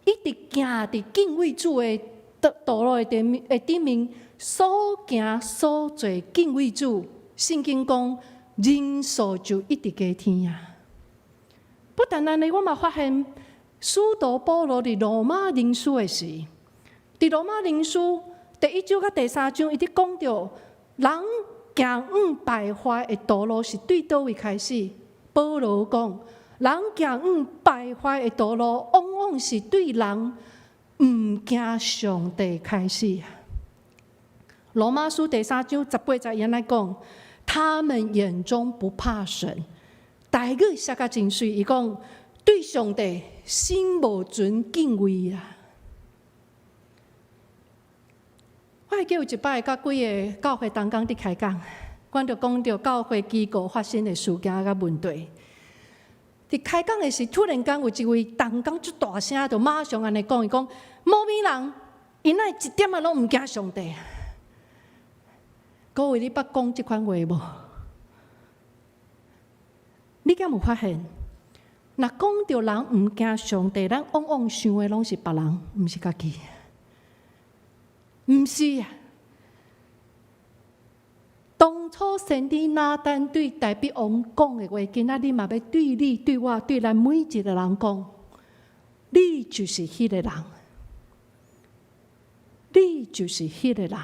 一直行佇敬畏主的道路的頂面，所行所做敬畏主。聖經講人數就一直加添啊！不但按呢，我嘛發現使徒保羅佇羅馬人書的時，佇羅馬人書第一章佮第三章，伊佇講著人行向敗壞的道路是對佗位開始？保羅講，人行往敗壞的道路，往往是對人毋驚上帝開始。羅馬書第三章十八節，伊按呢講，他們眼中不怕神。台語寫甲真媠，伊講對上帝心無存敬畏啊！我會記有一擺，佮幾個教會同工佇開講，阮就講著教會機構發生的事件佮問題。佇開講的時，突然間有一位同工足大聲，就馬上按呢講，伊講毛美人，𪜶哪會一點仔攏毋驚上帝。各位，你捌講這款話無？你敢有發現？若講著人毋驚上帝，咱往往想的攏是別人，毋是家己。毋是啊！當初先知拿單對大衛王講的話，今仔日嘛欲對你、對我、對咱每一個人講，你就是彼個人，你就是彼個人。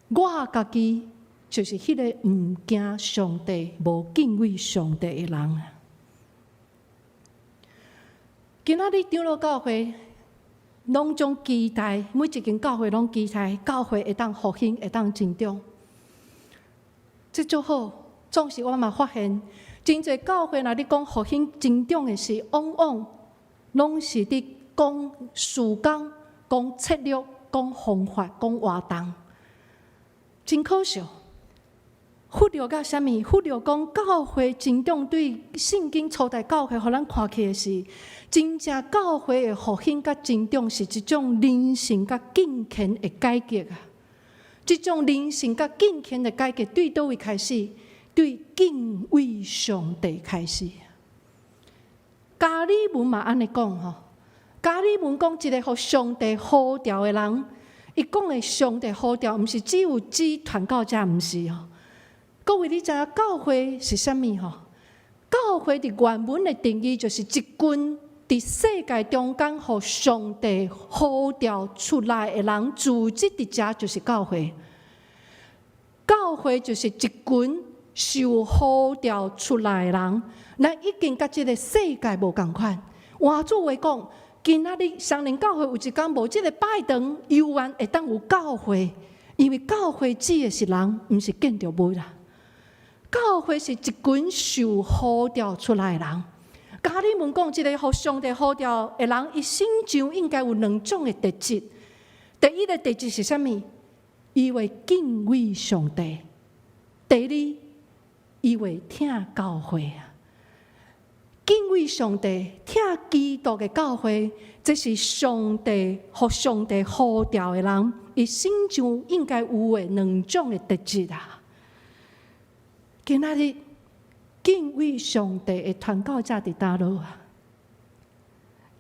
我家己就是彼個毋驚上帝、無敬畏上帝的人。今仔日長老教會攏總期待，每一間教會攏期待教會會當復興、會當成長。這足好，總是我嘛發現，真濟教會若咧講復興成長的時，往往攏是佇講事工、講策略、講方法、講活動。真可惜，忽略甲啥物？忽略講教會成長對聖經初代教會，予咱看起的是，真正教會的復興佮成長是一種靈性佮敬虔的改革啊！這種靈性佮敬虔的改革對佗位開始？對敬畏上帝開始。加爾文嘛按呢講吼，加爾文講一個予上帝呼召的人。伊講的上帝呼召，毋是只有指傳教者，毋是哦。各位，你知影教會是啥物吼？教會佇原文的定義，就是一群佇世界中間，予上帝呼召出來的人，組織佇遮就是教會。教會就是一群受呼召出來的人，咱已經佮這个世界無仝款。換句話講，今仔日雙連教會有一工無這个拜堂，猶原會當有教會，因為教會指的是人，毋是建築物啦。教會是一群受呼召出來的人。加爾文講，這個予上帝呼召的人，伊身上應該有兩種的特質。第一个特質是啥物？伊會敬畏上帝。第二，伊會疼教會啊。敬畏上帝，疼基督的教會，這是上帝予上帝呼召的人，伊身上應該有的兩種的特質啊。今仔日敬畏上帝的傳教者佇佗落啊？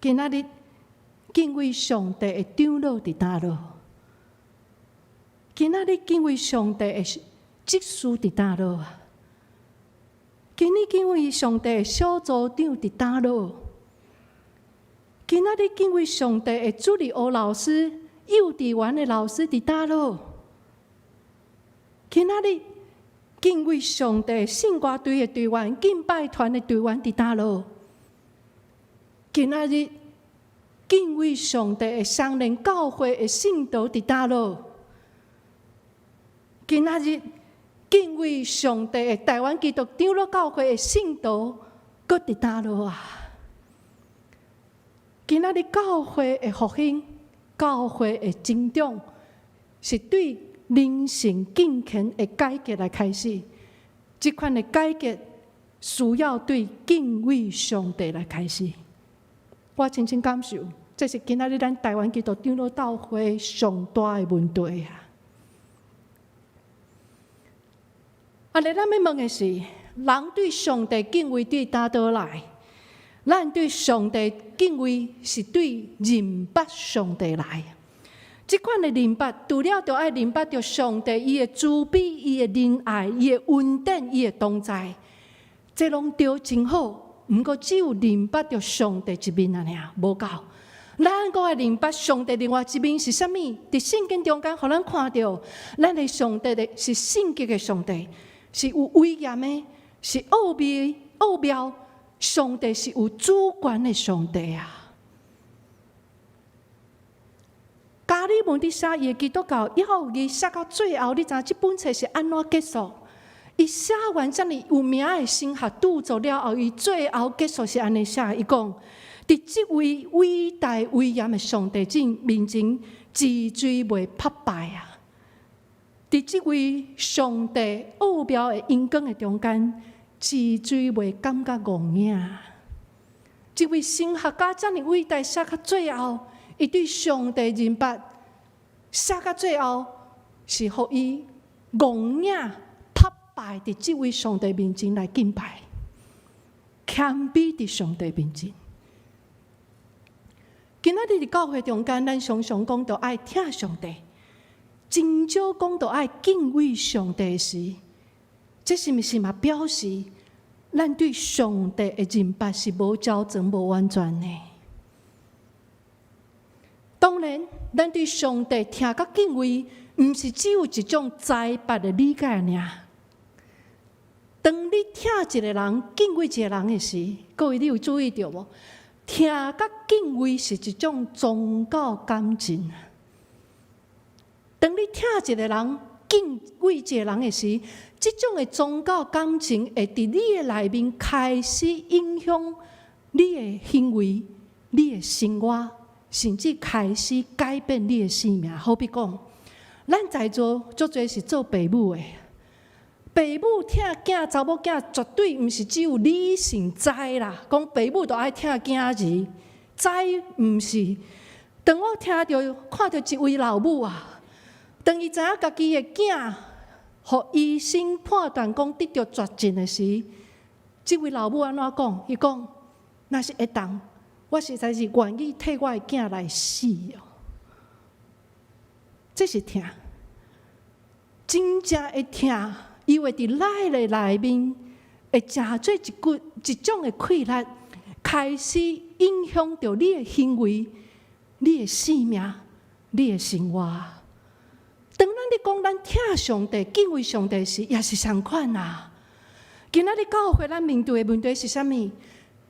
今仔日敬畏上帝的長老佇佗落？今仔日敬畏上帝的執事佇佗落啊？今日敬畏上帝的小組長佇佗落？今仔日敬畏上帝的主日學老師、幼稚園的老師佇佗落？今仔日敬畏上帝聖歌隊的隊員、敬拜團的隊員佇佗落？今仔日敬畏上帝的雙連教會的信徒佇佗落？今仔日敬畏上帝的台灣基督長老教會的信徒，閣佇佗落啊？今仔日教會的復興、教會的成長，是對靈性敬虔的改革來開始。這款的改革需要對敬畏上帝來開始。我深深感受，這是今仔日咱台灣基督長老教會上大的問題啊！啊！咱欲問的是，人對上帝敬畏對佗倒來？咱對上帝敬畏是對認捌上帝來。這款的認捌，除了著愛認捌著上帝伊的慈悲、伊的仁愛、伊的恩典、伊的同在，這攏對真好。毋過只有認捌著上帝一面按呢爾，無夠。咱閣愛認捌上帝另外一面是啥物？佇聖經中間，予咱看著，咱的上帝的是聖潔的上帝，是有威嚴的，是奧秘的，奧妙，上帝是有主權的上帝啊！加爾文佇寫伊的基督教要義寫到最後，你知影這本冊是按怎結束？伊寫完遮爾有名的神學著作了後，伊最後結束是按呢寫，伊講：佇這位偉大威嚴的上帝面前，脊椎袂拍敗啊！佇這位上帝奧妙的榮光的中間，脊椎袂感覺戇影。這位神學家遮爾偉大，寫到最後，伊對上帝認捌寫到最後，是予伊戇影拍敗佇這位上帝面前來敬拜，謙卑佇上帝面前。今仔日佇教會中間，咱常常講著愛疼上帝，真少講著愛敬畏上帝時，這是毋是嘛表示咱對上帝的認捌是無周全、無完全的？當然，咱對上帝疼佮敬畏，毋是只有一種知捌的理解爾。當你疼一個人、敬畏一個人的時，各位你有注意著無？疼佮敬畏是一種宗教感情。當你疼一個人、敬畏一個人的時，這種的宗教感情會佇你的內面開始影響你的行為、你的生活，甚至開始改變你的生命。好比講，咱在座足濟是做爸母的，爸母疼囝、查某囝，絕對毋是只有理性知啦。講爸母都愛疼囝兒，知毋是。當我聽著、看著一位老母啊，當伊知影家己的囝，予醫生判斷講得著絕症的時，這位老母按怎講？伊講：若是會當，我實在是願意替我的囝來死哦。這是疼，真正的疼，伊會佇內的內面會成做一股一種的氣力，開始影響著你的行為、你的生命、你的生活。當咱咧講咱疼上帝、敬畏上帝時，也是相款啊。今仔日教會咱面對的問題是啥物？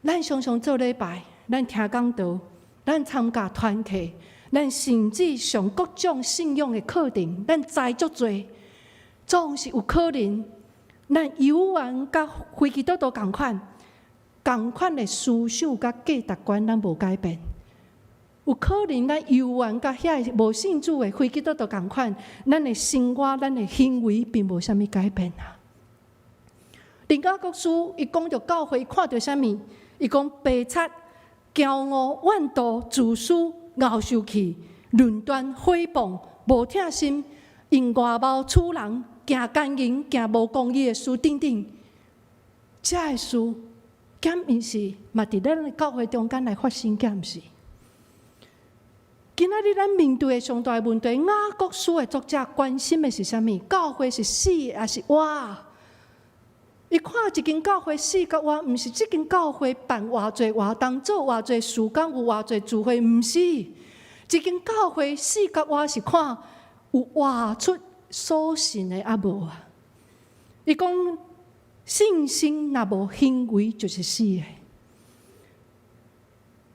咱常常做禮拜，咱聽講道，咱參加團契，咱甚至上各種信仰的課程，咱知足濟，總是有可能，咱猶原佮非基督徒仝款，仝款的思想佮價值觀，咱無改變。有可能咱猶原佮遐個無信主的非基督徒仝款，咱的生活、咱的行為並無啥物改變啊。林雅各書伊講著教會看著啥物？伊講白賊、驕傲、怨妒、自私、𠢕受氣、論斷、誹謗、無疼心、用外貌取人、行姦淫、行無公義的事等等，這个事，敢毋是嘛？佇咱的教會中間來發生，敢毋是？今仔日咱面對的上大的問題，雅各書的作者關心的是啥物？教會是死抑是活？伊看一間教會死佮活，毋是這間教會辦偌濟活動、做偌濟事工、有偌濟聚會，毋是。一間教會死佮活是看有活出所信的抑無啊？伊講信心若無行為，就是死的。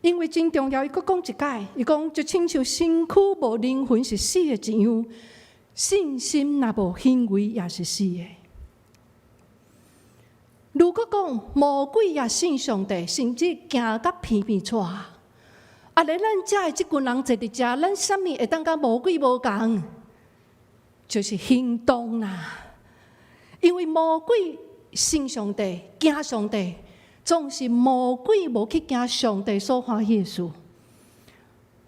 因為真重要，伊閣講一擺，伊講就親像身軀無靈魂是死的一樣，信心若無行為也是死的。如果講魔鬼也信上帝，甚至驚甲鼻鼻掣，啊！咧咱遮的這群人坐佇遮，咱啥物會當佮魔鬼無仝？就是行動啦。因為魔鬼信上帝，驚上帝，總是魔鬼無去行上帝所歡喜的事。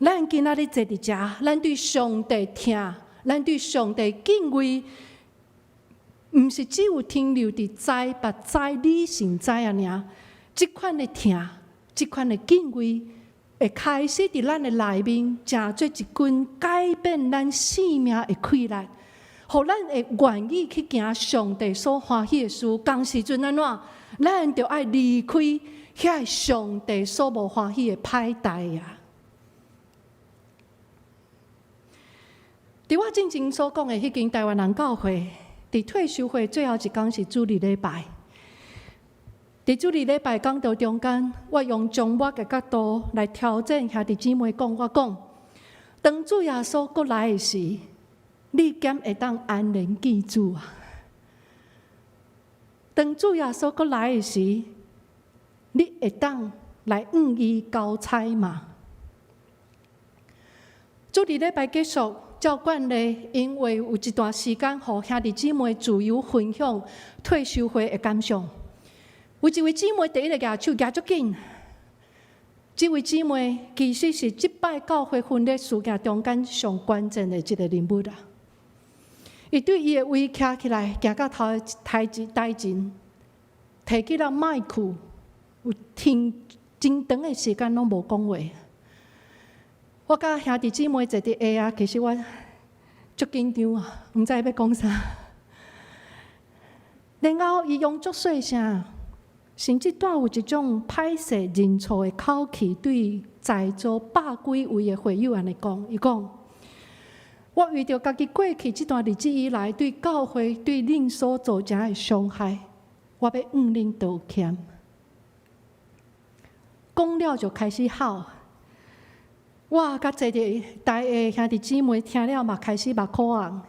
咱今仔日坐佇遮，咱對上帝疼，咱對上帝敬畏，毋是只有停留佇知捌知理性知爾爾，這款的疼，這款的敬畏，會開始佇咱的內面，成做一根改變咱生命的氣力，予咱會願意去行上帝所歡喜的事。仝時陣按怎，咱就愛離開遐上帝所無歡喜的歹代啊！佇我進前所講的彼間臺灣人教會，佇退修會最後一工是主日禮拜。佇主日禮拜講道中間，我用終末的角度來挑戰兄弟姊妹講，我講，當主耶穌閣來的時，你敢會當安然見主啊？當主耶穌閣來的時，你會當來向伊交差嗎？主日禮拜結束，照慣例，因為有一段時間，予兄弟姊妹自由分享退修會的感想。有一位姊妹第一个舉手舉足緊，這位姊妹其實是這擺教會分裂事件中間上關鍵的一個人物啊！伊對伊的位徛起來，行到頭台前台前，提起了麥克，有聽真長的時間攏無講話。我佮兄弟姊妹坐佇下啊，其實我足緊張啊，毋知欲講啥。然後伊用足細聲，甚至帶有一種歹勢認錯的口氣，對在座百幾位的會友按呢講，伊講：我為著家己過去這段日子以來對教會、對恁所造成的傷害，我欲向恁道歉。講了就開始哭。我佮坐佇台下兄弟姊妹聽了嘛，開始目眶紅。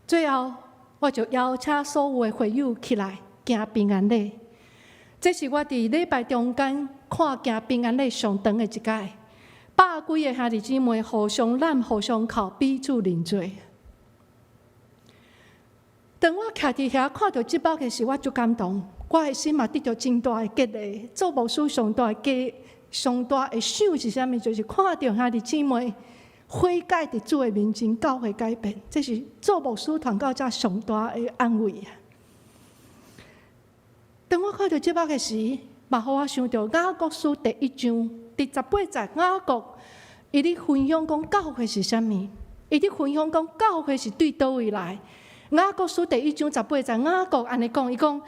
最後，我就邀請所有的會友起來行平安禮。這是我佇禮拜中間看行平安禮上長的一擺，百幾个兄弟姊妹互相攬、互相哭，彼此認罪。當我徛佇遐看著這幕的時，我足感動，我的心嘛得著真大的激勵。做牧師上大的激、上大的賞是啥物？就是看著兄弟姊妹悔改佇主的面前，教會改變，這是做牧師傳到遮上大的安慰啊！當我看著這幕的時，嘛予我想著雅各書第一章第18節，雅各伊咧分享講教會是啥物？伊咧分享講教會是對佗位來？雅各書第一章十八節，雅各按呢講，伊講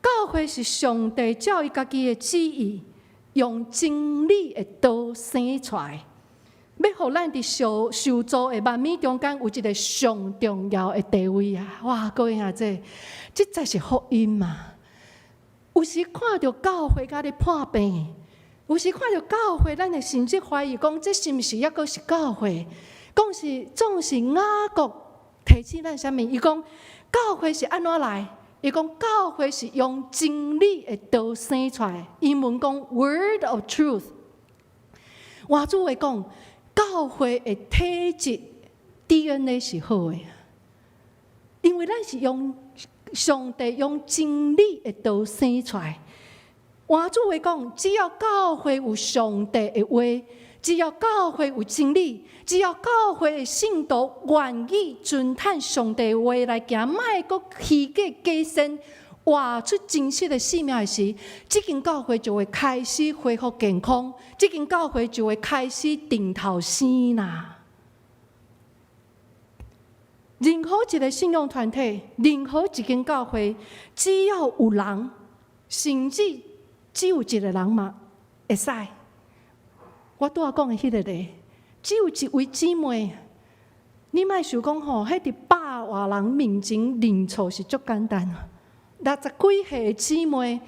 教會是上帝照伊家己的旨意，用真理的道生出來，欲予咱佇受受造的萬物中間有一個上重要的地位啊！哇，各位兄弟，這才是福音嘛！有時看著教會敢咧破病，有時看著教會，咱會甚至懷疑講，這是毋是猶閣是教會？講是總是雅各提醒咱啥物？伊講教會是按怎來？伊講教會是用真理的道生出來。英文講 Word of Truth。換句話講，教會的體質 DNA 是好的，因為咱是用上帝用真理的道生出來。換句話講，只要教會有上帝的話，只要教會有真理，只要教會的信徒願意遵趁上帝的話來行，莫閣虛假假善，活出真實的生命的時，這間教會就會開始恢復健康，這間教會就會開始重頭生啦。任何一個信仰團體，任何一間教會，只要有人，甚至只有一個人嘛，會使。我拄仔講的彼個例，只有一位姊妹，你莫想講吼，彼佇百外人面前認錯是足簡單。60幾歲的姊妹，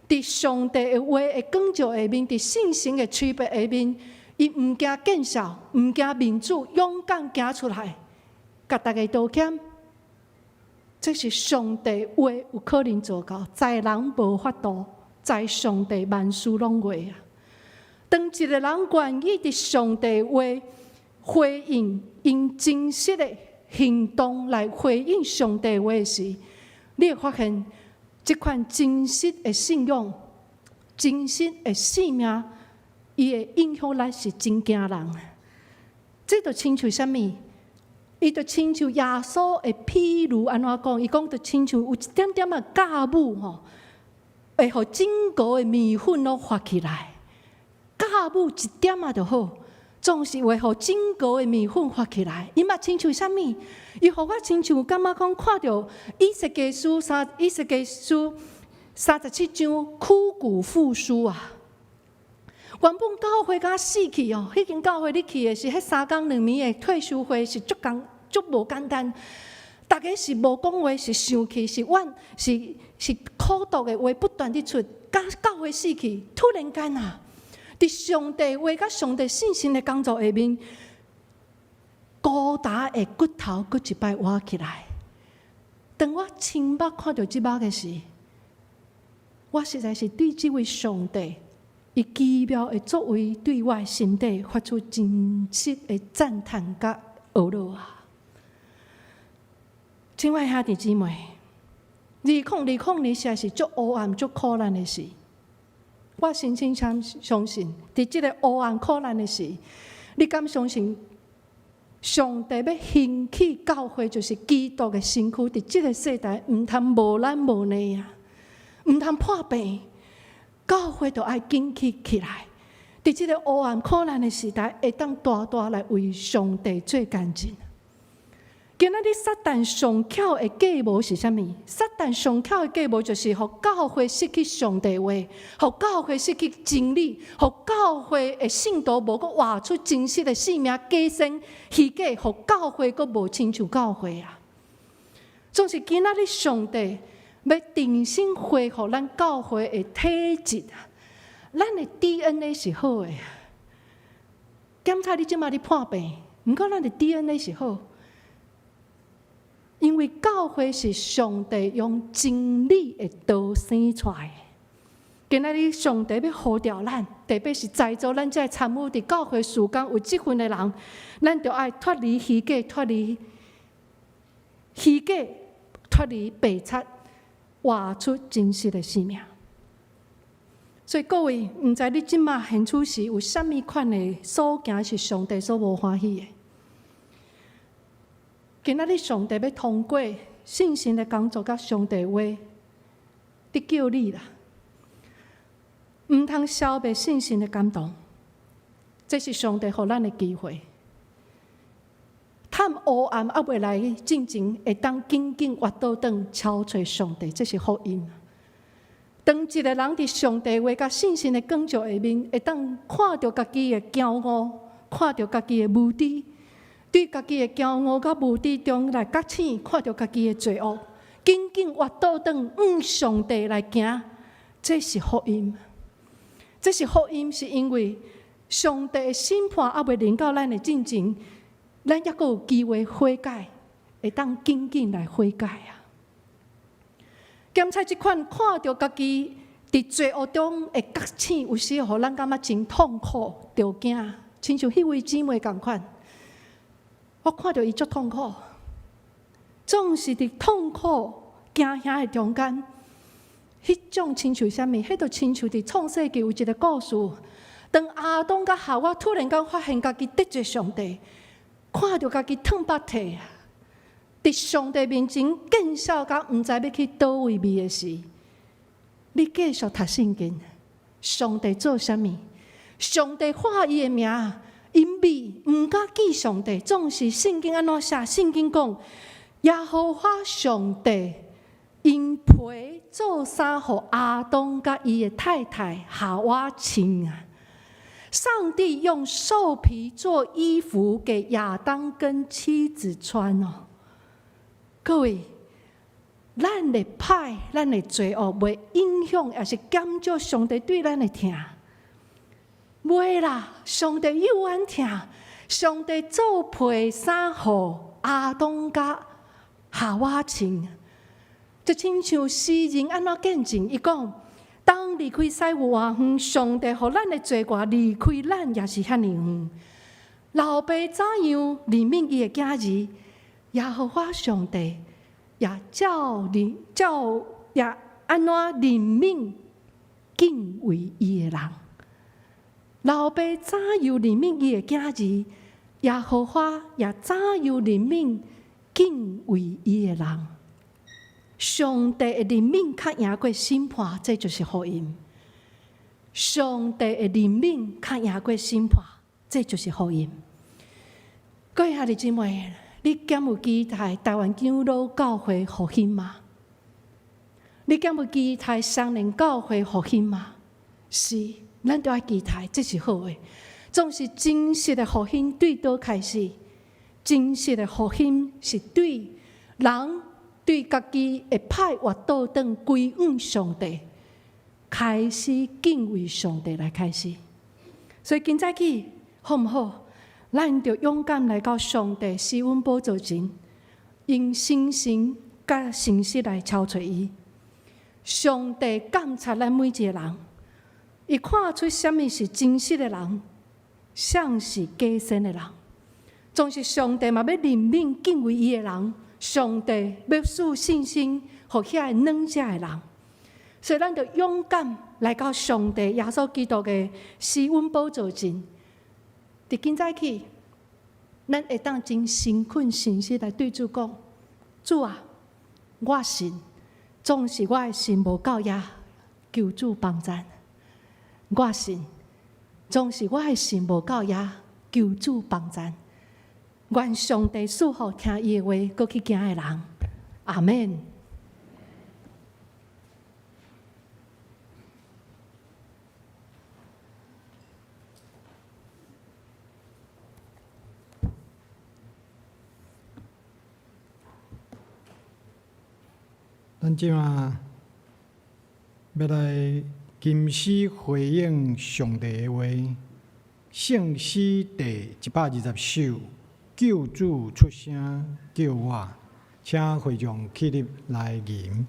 佇上帝的話的光照下面，佇聖神的催逼下面，伊毋驚見笑，毋驚面子，勇敢行出來，共大家道歉。這是上帝話有可能做到，在人無法度，在上帝萬事攏會啊！當一個人願意佇上帝話回應，用真實的行動來回應上帝話時，你會發現這款真實的信仰、真實的生命，伊的影響力是真驚人。這就親像啥物？伊就親像耶穌的譬喻按怎講？伊講就親像有一點點仔酵母吼，會予整個的麵粉攏發起來。酵母一點仔就好，總是會予整個的麵粉發起來。伊嘛親像啥物？伊予我親像感覺講看著以西結書37章枯骨復甦啊！原本教會敢死去哦，彼間教會你去的是彼3工2暝的退修會是足艱足無簡單。逐逐家是無講話，是生氣，是怨，是苦毒的話不斷佇出，教教會死去。突然間啊，佇上帝話佮上帝信心的工作下面，孤單的骨頭閣一擺活起來。當我親目看著這幕的時，我實在是對這位上帝，伊奇妙的作為，對我的心底發出真實的讚嘆佮懊惱啊！親愛兄弟姊妹，2020年實在是足黑暗、足苦難的時。我深深相信，佇這个黑暗苦難的時，你敢相信上帝欲興起教會，就是基督的身軀？佇這个世代，毋通無懶無懶啊，毋通破病，教會著愛緊起起來。佇這个黑暗苦難的時代，會當大大來為上帝做見證。今仔日撒旦上巧的計謀是啥物？撒旦上巧的計謀就是予教會失去上帝話，予教會失去真理，予教會的信徒無閣活出真實的生命，假仙虛假，予教會閣無親像教會啊！總是今仔日上帝欲重新恢復咱教會的體質啊！咱的 DNA 是好的，檢查你這馬咧破病，毋過咱的 DNA 是好。因為教會是上帝用真理的道生出來的。今仔日上帝欲呼召咱，特別是在座咱這參與佇教會事工有職分的人，咱著愛脫離虛假，脫離虛假，脫離白賊，活出真實的生命。所以各位，毋知你這馬現此時有啥物款的所行是上帝所無歡喜的？今仔日上帝欲通過信心的工作佮上帝話，佇叫你啦，毋通消滅信心的感動。這是上帝予咱的機會。趁烏暗猶未來進前，會當緊緊倚倒轉敲揣上帝，這是福音。當一个人佇上帝話佮信心的光照下面，會當看著家己的驕傲，看著家己的無知。對家己的驕傲佮無知中來覺醒，看著家己的罪惡，緊緊倚倒轉向上帝來行，這是福音。這是福音，是因為上帝的審判猶未臨到咱的進前，咱猶閣有機會悔改，會當緊緊來悔改啊！檢查這款看著家己佇罪惡中的覺醒，有時予咱感覺真痛苦、著驚，親像彼位姊妹仝款。我看著伊足痛苦，總是佇痛苦驚嚇的中間，彼種親像啥物？彼就親像佇創世記有一个故事。當亞當佮夏娃突然間發現家己得罪上帝，看著家己褪腹體啊，佇上帝面前見笑甲毋知欲去佗位避的時，你繼續讀聖經，上帝做啥物？上帝喊伊的名。𪜶避毋敢見上帝，總是聖經按怎寫？聖經講耶和華上帝用皮做衫，予亞當佮伊的太太夏娃穿啊。上帝用獸皮做衣服給亞當跟妻子穿哦。各位，咱的歹，咱的罪惡，袂影響，抑是減少上帝對咱的疼。袂啦，上帝猶原疼，上帝做皮衫予亞當佮夏娃穿，就親像詩人按怎見證，伊講：當離開西有偌遠，上帝予咱的罪過離開咱也是遐爾遠。老爸怎樣憐憫伊的囝兒，耶和華上帝也照憐照也按怎憐憫敬畏伊的人。老爸怎樣憐憫伊的囝兒，耶和華也怎樣憐憫敬畏伊的人。上帝的憐憫較贏過審判，這就是福音。上帝的憐憫較贏過審判，這就是福音。各位兄弟姊妹，你敢有期待台灣長老教會復興嗎？你敢有期待雙連教會復興嗎？是，咱著愛期待，這是好的。總是真實的復興對佗開始？真實的復興是對人對家己會歹活倒轉歸向上帝，開始敬畏上帝來開始。所以今早起好毋好？咱就勇敢來到上帝施恩寶座前，用信心佮誠實來敲揣伊。上帝監察咱每一个人，伊看出啥物是真實的人，啥是假仙的人。總是上帝嘛欲憐憫敬畏伊的人，上帝欲賜信心予遐個軟弱的人。所以咱就勇敢來到上帝耶穌基督的施恩寶座前。佇今早起，咱會當真誠懇誠實來對主講：主啊，我信，總是我的信無夠遐，求主幫贊。我信，總是我的信無夠遐，求主幫贊。願上帝賜福聽伊的話，閣去行的人。阿們。咱這馬欲來吟詩回應上帝的話，聖詩第120首，救主出聲叫我，請會眾起立來吟。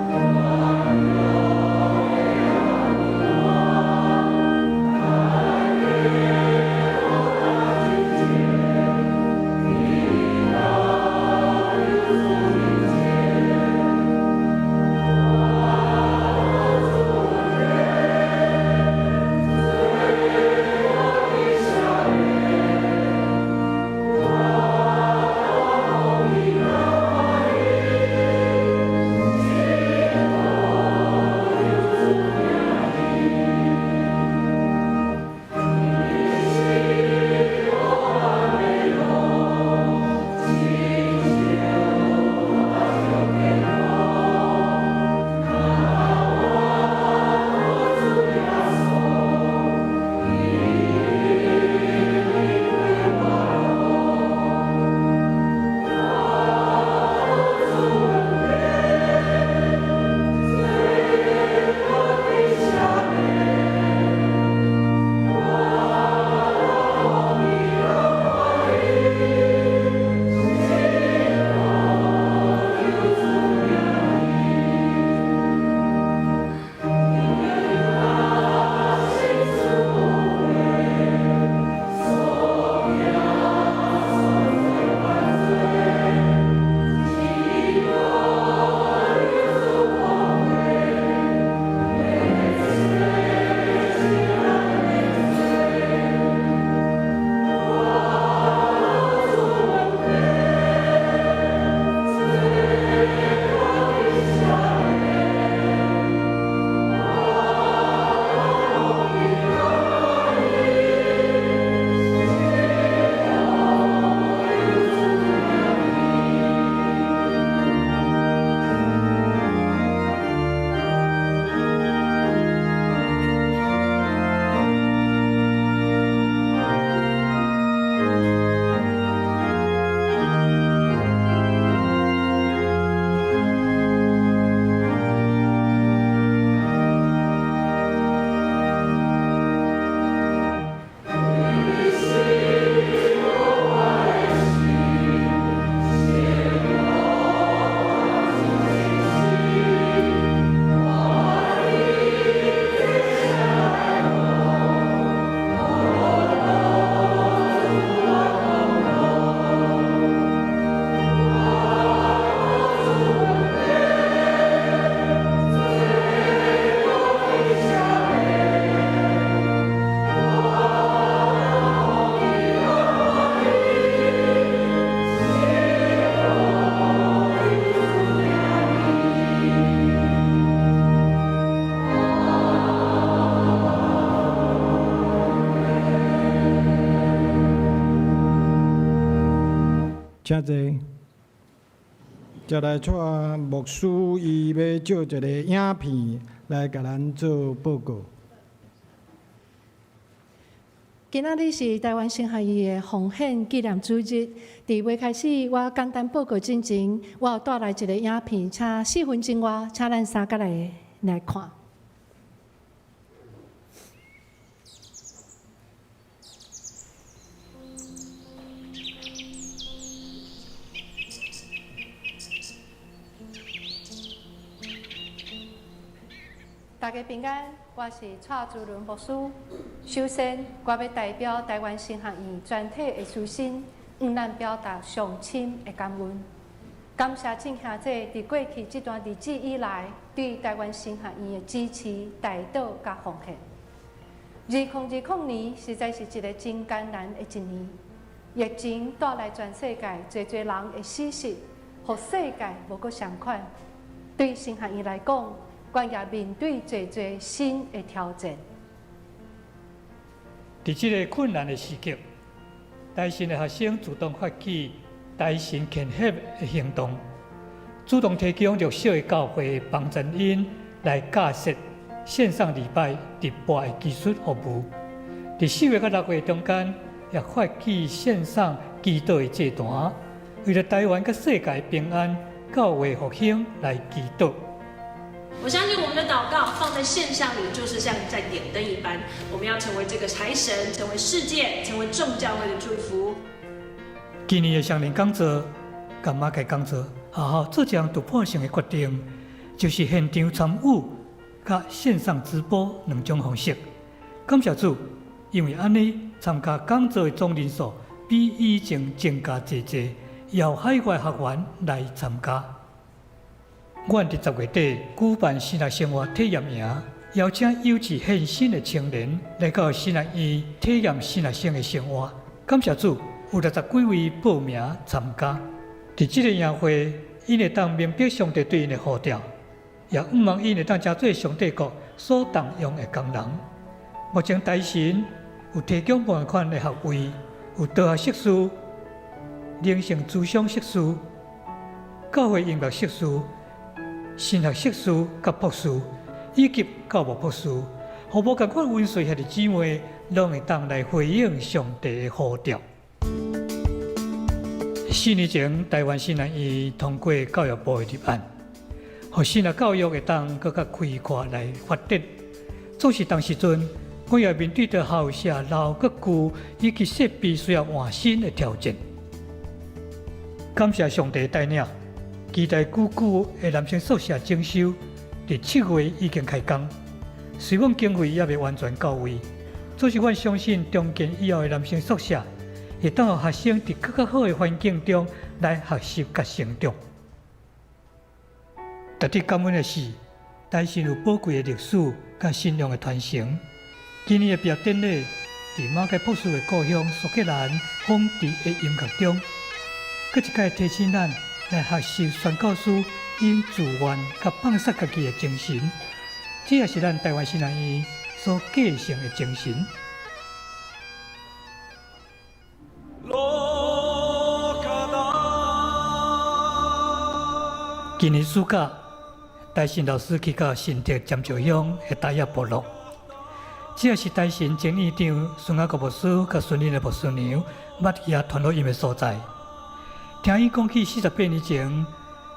請坐。接來帶牧師伊欲借一个影片來共咱做報告。今仔日是台灣神學院的奉獻紀念主日。佇未開始，我簡單報告進前，我有帶來一个影片，請4分鐘外，請咱三個來來看。大家平安，我是蔡珠倫牧師。首先，我欲代表台灣神學院全體的師生，向咱表達上深的感恩。感謝眾兄弟佇過去這段日子以來，對台灣神學院的支持、代禱佮奉獻。2020年實在是一个真艱難的一年，疫情帶來全世界濟濟人的死訊，予世界無閣相仝。對神學院來講，阮也面對濟濟新的挑戰。佇這个困難的時刻，台神的學生主動發起台神虔協的行動，主動提供弱小的教會幫助𪜶來架設線上禮拜直播的技術服務。佇4月佮6月中間，也發起線上祈禱的祭壇，為著台灣佮世界平安、教會復興來祈禱。我相信我們的禱告放在線上裡，就是像在點燈一般。我們要成為這個財神，成為世界，成為眾教會的祝福。今年的雙年講座，佮馬偕講座，學校做一項突破性的決定，就是現場參與佮線上直播兩種方式。感謝主，因為按呢參加講座的總人數比以前增加濟濟，也有海外學員來參加。阮佇10月底舉辦神學生活體驗營，邀請有志獻身的青年來到神學院體驗神學生的生活。感謝主，有60幾位報名參加。佇這个營會，𪜶會當明白上帝對𪜶的呼召，也向望𪜶會當成做上帝國所重用的工人。目前台神有提供無仝款的學位，有道學碩士、靈性諮商碩士、教會音樂碩士、神學碩士佮博士，以及教牧博士，予無仝款溫順兄弟姊妹，攏會當來回應上帝的呼召。4年前，台灣神學院通過教育部的立案，予神學教育會當閣較開闊來發展。總是當時陣，阮也面對著校舍老閣舊以及設備需要換新的挑戰。感謝上帝帶領，期待久久的男生宿舍整修，佇7月已經開工。雖講經費猶未完全到位，總是阮相信重建以後的男生宿舍，會當予學生佇閣較好的環境中來學習佮成長。值得感恩的是，台神有寶貴的歷史佮信仰的傳承。今年的畢業典禮，佇馬偕博士的故鄉蘇格蘭風致的音樂中，閣一擺提醒咱來學習宣教師𪜶自願佮放捨家己的精神，這也是咱台灣神學院所繼承的精神。今年暑假，台神老師去到新竹尖石鄉的大雅部落，這也是台神前院長孫雅各牧師佮孫林的牧師娘捌遐傳福音的所在。聽伊講起48年前，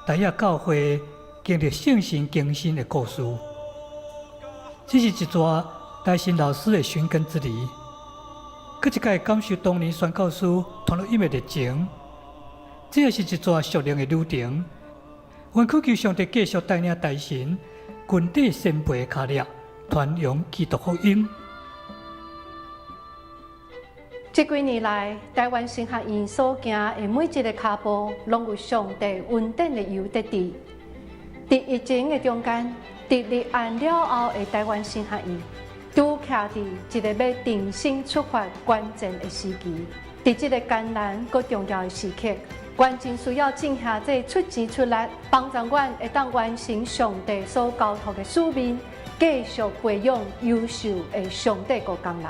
大雅教會經歷聖神更新的故事。這是一逝台神老師的尋根之旅，閣一擺感受當年宣教師傳福音的熱情。這也是一逝屬靈的旅程。阮懇求上帝繼續帶領台神，跟綴先輩的跤跡，傳揚基督福音。這幾年來，台灣神學院所行的每一个跤步，攏有上帝恩典的油得佇。佇疫情的中間，佇立案了後的台灣神學院，拄徛佇一个欲重新出發關鍵的時期。佇這个艱難閣重要的時刻，阮真需要眾兄弟出錢出力，幫助阮會當完成上帝所交託的使命，繼續培養優秀的上帝國工人。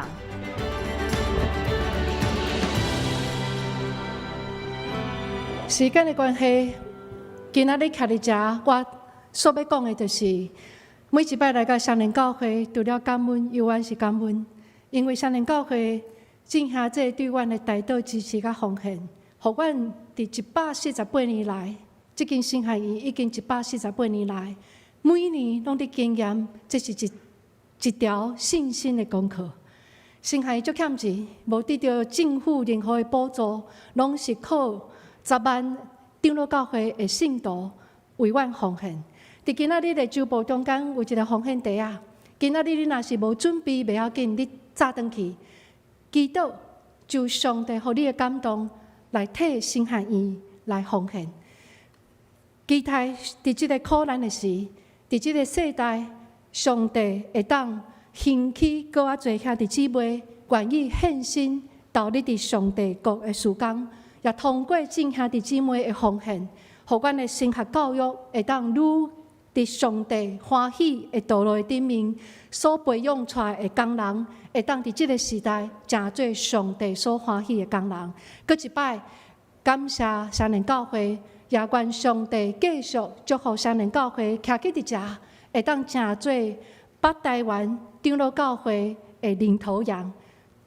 時間的關係，今仔日徛佇遮，我所欲講的就是，每一擺來到雙連教會，除了感恩，猶原是感恩，因為雙連教會眾兄弟對阮的代禱支持佮奉獻，予阮佇148年來，這間神學院已經148年來，每年攏佇經驗，這是一條信心的功課。神學院足欠錢，無得著政府任何的補助，攏是靠10萬長老教會的信徒為阮奉獻。佇今仔日的周報中間有一个奉獻袋仔，今仔日你若是無準備，袂要緊，你早轉去祈禱，就上帝予你的感動來替神學院來奉獻。期待佇這个苦難的時，佇這个世代，上帝會當興起閣較濟兄弟姊妹願意獻身投入佇上帝國的事工，也通過眾兄弟姊妹的奉獻，予阮的神學教育會當愈佇上帝歡喜的道路的頂面，所培養出來的工人，會當佇這个時代成做上帝所歡喜的工人。閣一擺，感謝雙連教會，也願上帝繼續祝福雙連教會，徛起佇遮，會當成做北台灣長老教會的領頭羊，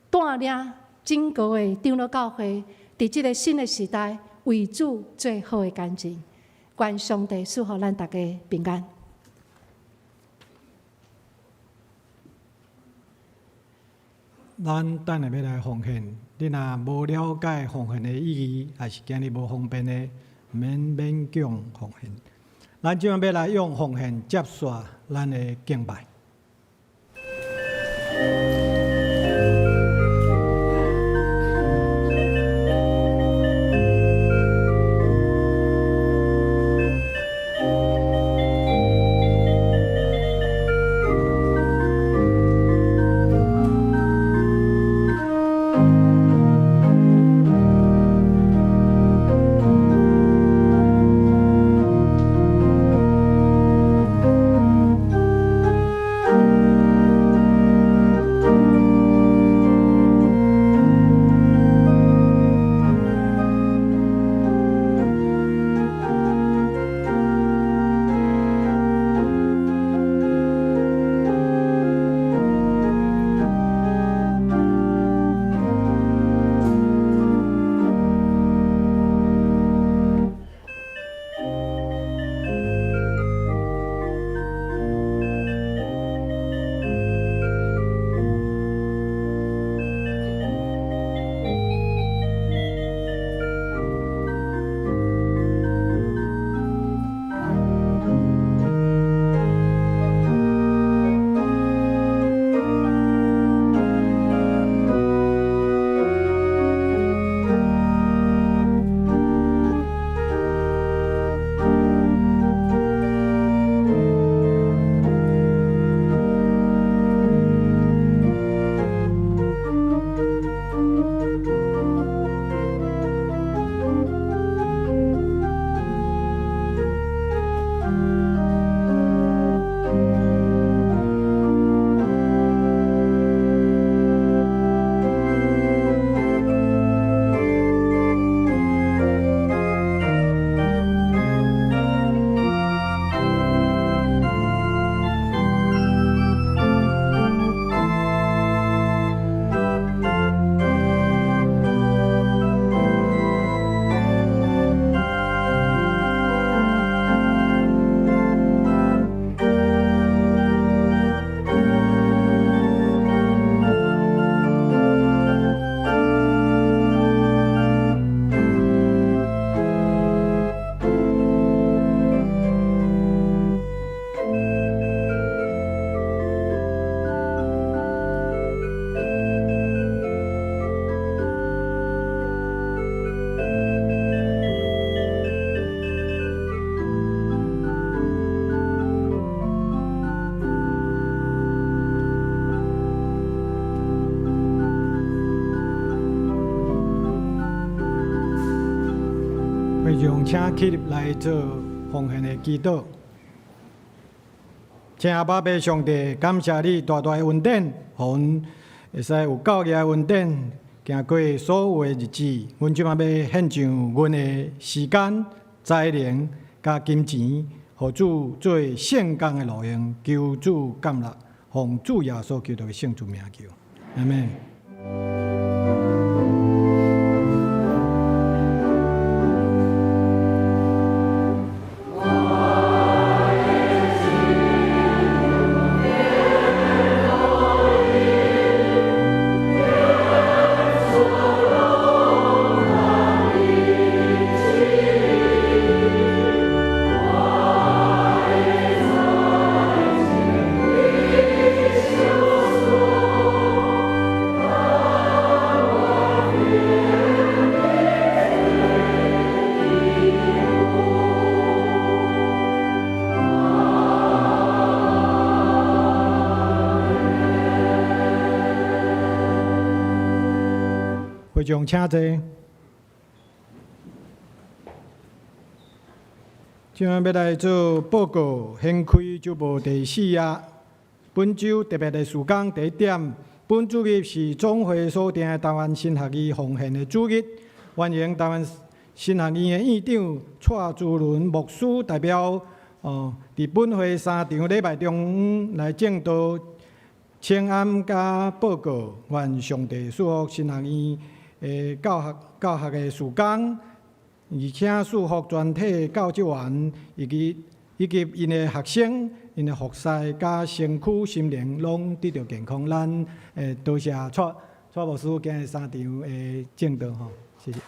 帶領整個的長老教會，佇這个新的時代為主最好的見證。願上帝賜予咱大家平安。咱等下欲來奉獻，你若無了解奉獻的意義，抑是今日無方便的，毋免勉強奉獻。咱這擺欲來用奉獻接煞咱的敬拜。會眾請起立來做奉獻的祈禱。親愛的爸上帝，感謝你大大的恩典，予阮會使有夠額的恩典，行過所有的日子，阮這擺欲獻上阮的時間、才能佮金錢，予主做聖工的路用，求主感納，奉主耶穌基督的聖主名求，阿們。會眾請坐。這擺欲來做報告，掀開週報第四頁。本週特別的事工第一點，本主日是總會所定的台灣神學院奉獻的主日，歡迎台灣神學院的院長蔡珠倫牧師代表，佇本會三場禮拜中來證道、請安佮報告，願上帝賜福神學院的教學的事工，而且賜福全體教職員以及𪜶的學生、𪜶的服侍佮身軀、心靈攏得著健康。咱多謝蔡蔡牧師今日三場的證道吼，謝謝。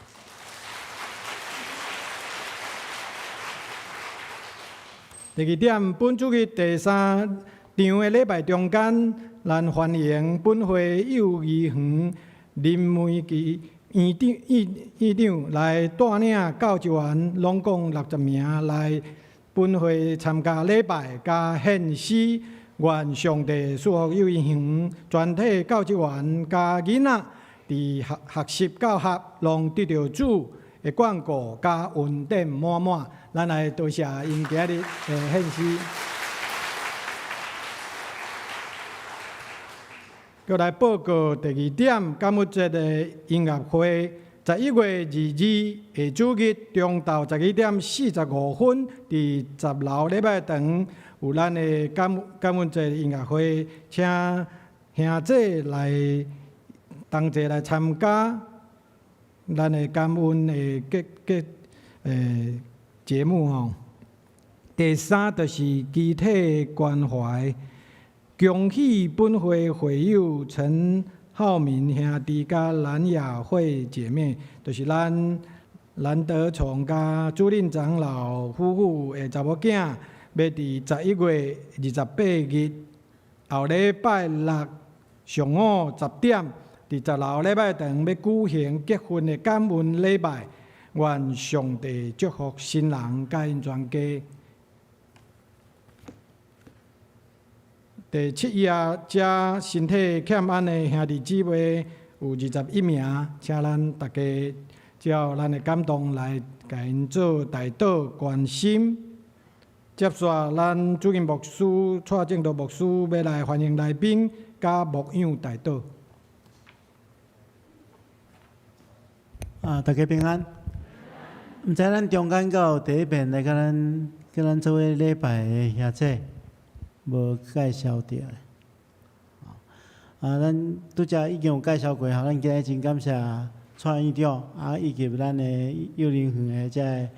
第二點，本主日第三場的禮拜中間，咱歡迎本會幼兒園林梅琪院長來帶領教職員，攏共60名來本會參加禮拜佮獻詩，願上帝賜福幼兒園全體教職員佮囡仔，佇學習教學，攏得著主的眷顧佮恩典滿滿。咱來多謝𪜶今日的獻詩。閣來報告第二點，感恩節的音樂會，11月22下主日中晝12點45分，佇10樓禮拜堂有咱的感恩節音樂會，請兄姊來同齊來參加咱的感恩的節目吼。第三就是肢體關懷。恭喜本會會友陳浩民兄弟佮蘭雅慧姐妹，就是咱蘭德崇佮主任長老夫婦的查某囝，欲佇11月28日後禮拜六上午10點，佇10樓禮拜堂欲舉行結婚的感恩禮拜，願上帝祝福新人佮𪜶全家。第七頁，遮身體欠安的兄弟姊妹有21名，請咱大家照咱的感動來共𪜶做代禱關心。接續，咱主任牧師蔡正道牧師欲來歡迎來賓，佮牧養代禱。啊，大家平安。毋知咱中間敢有第一遍來共咱佮咱做伙禮拜的兄姊？無介紹著的，啊，咱拄才已經有介紹過吼，咱今日真感謝蔡院長啊，以及咱的幼兒園的這个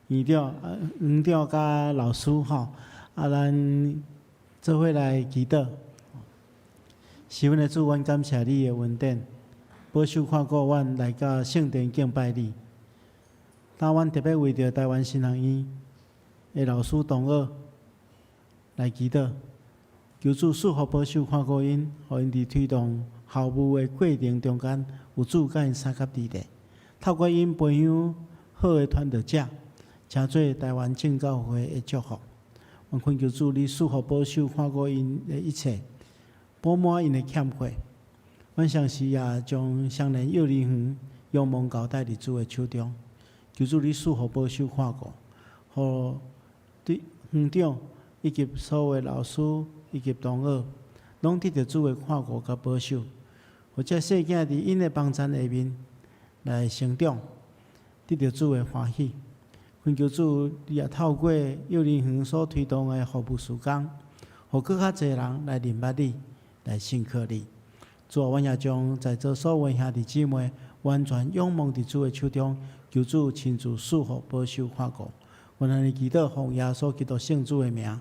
院長、園長佮老師吼，啊，咱做伙來祈禱。是阮的主，阮感謝你的恩典，保守看顧阮來到聖殿敬拜你。當阮特別為著台灣神學院的老師同學來祈禱，求主賜福保守看顧𪜶，予𪜶佇推動校務的過程中間，有主佮𪜶相佮佇咧。透過𪜶培養好的傳道者，成做台灣正教會的祝福。阮懇求主，你賜福保守看顧𪜶的一切，補滿𪜶的欠缺。阮同時也將雙連幼兒園仰望交代佇主的手中，求主你賜福保守看顧，予對園長以及所有的老師以及同學，攏得著主的看顧佮保守，予這細囝佇𪜶的幫贊下面來成長，得著主的歡喜。懇求主，你也透過幼兒園所推動的服務事工，予閣較濟人來認捌你，來信靠你。主啊，阮也將在座所有兄弟姊妹完全仰望佇主的手中，求主親自賜福、保守、看顧。阮按呢祈禱，奉耶穌基督聖子的名，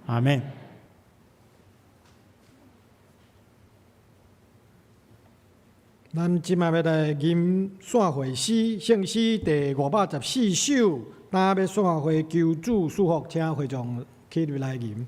阿門。咱這擺欲來吟散會詩，聖詩第514首，今欲散會求主賜福，請會眾起立來吟。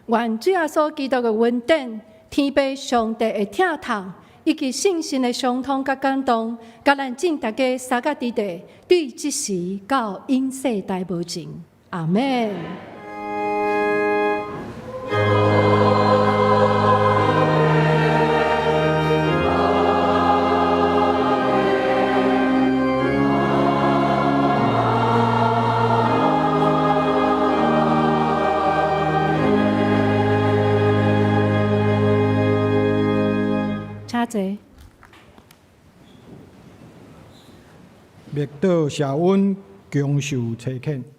願主耶穌基督的恩典、天父上帝的疼痛，以及聖神的相通佮感動，佮咱眾逐家相佮佇佇，對這時到永世代無盡。阿門。請坐。默禱謝恩，享受差遣。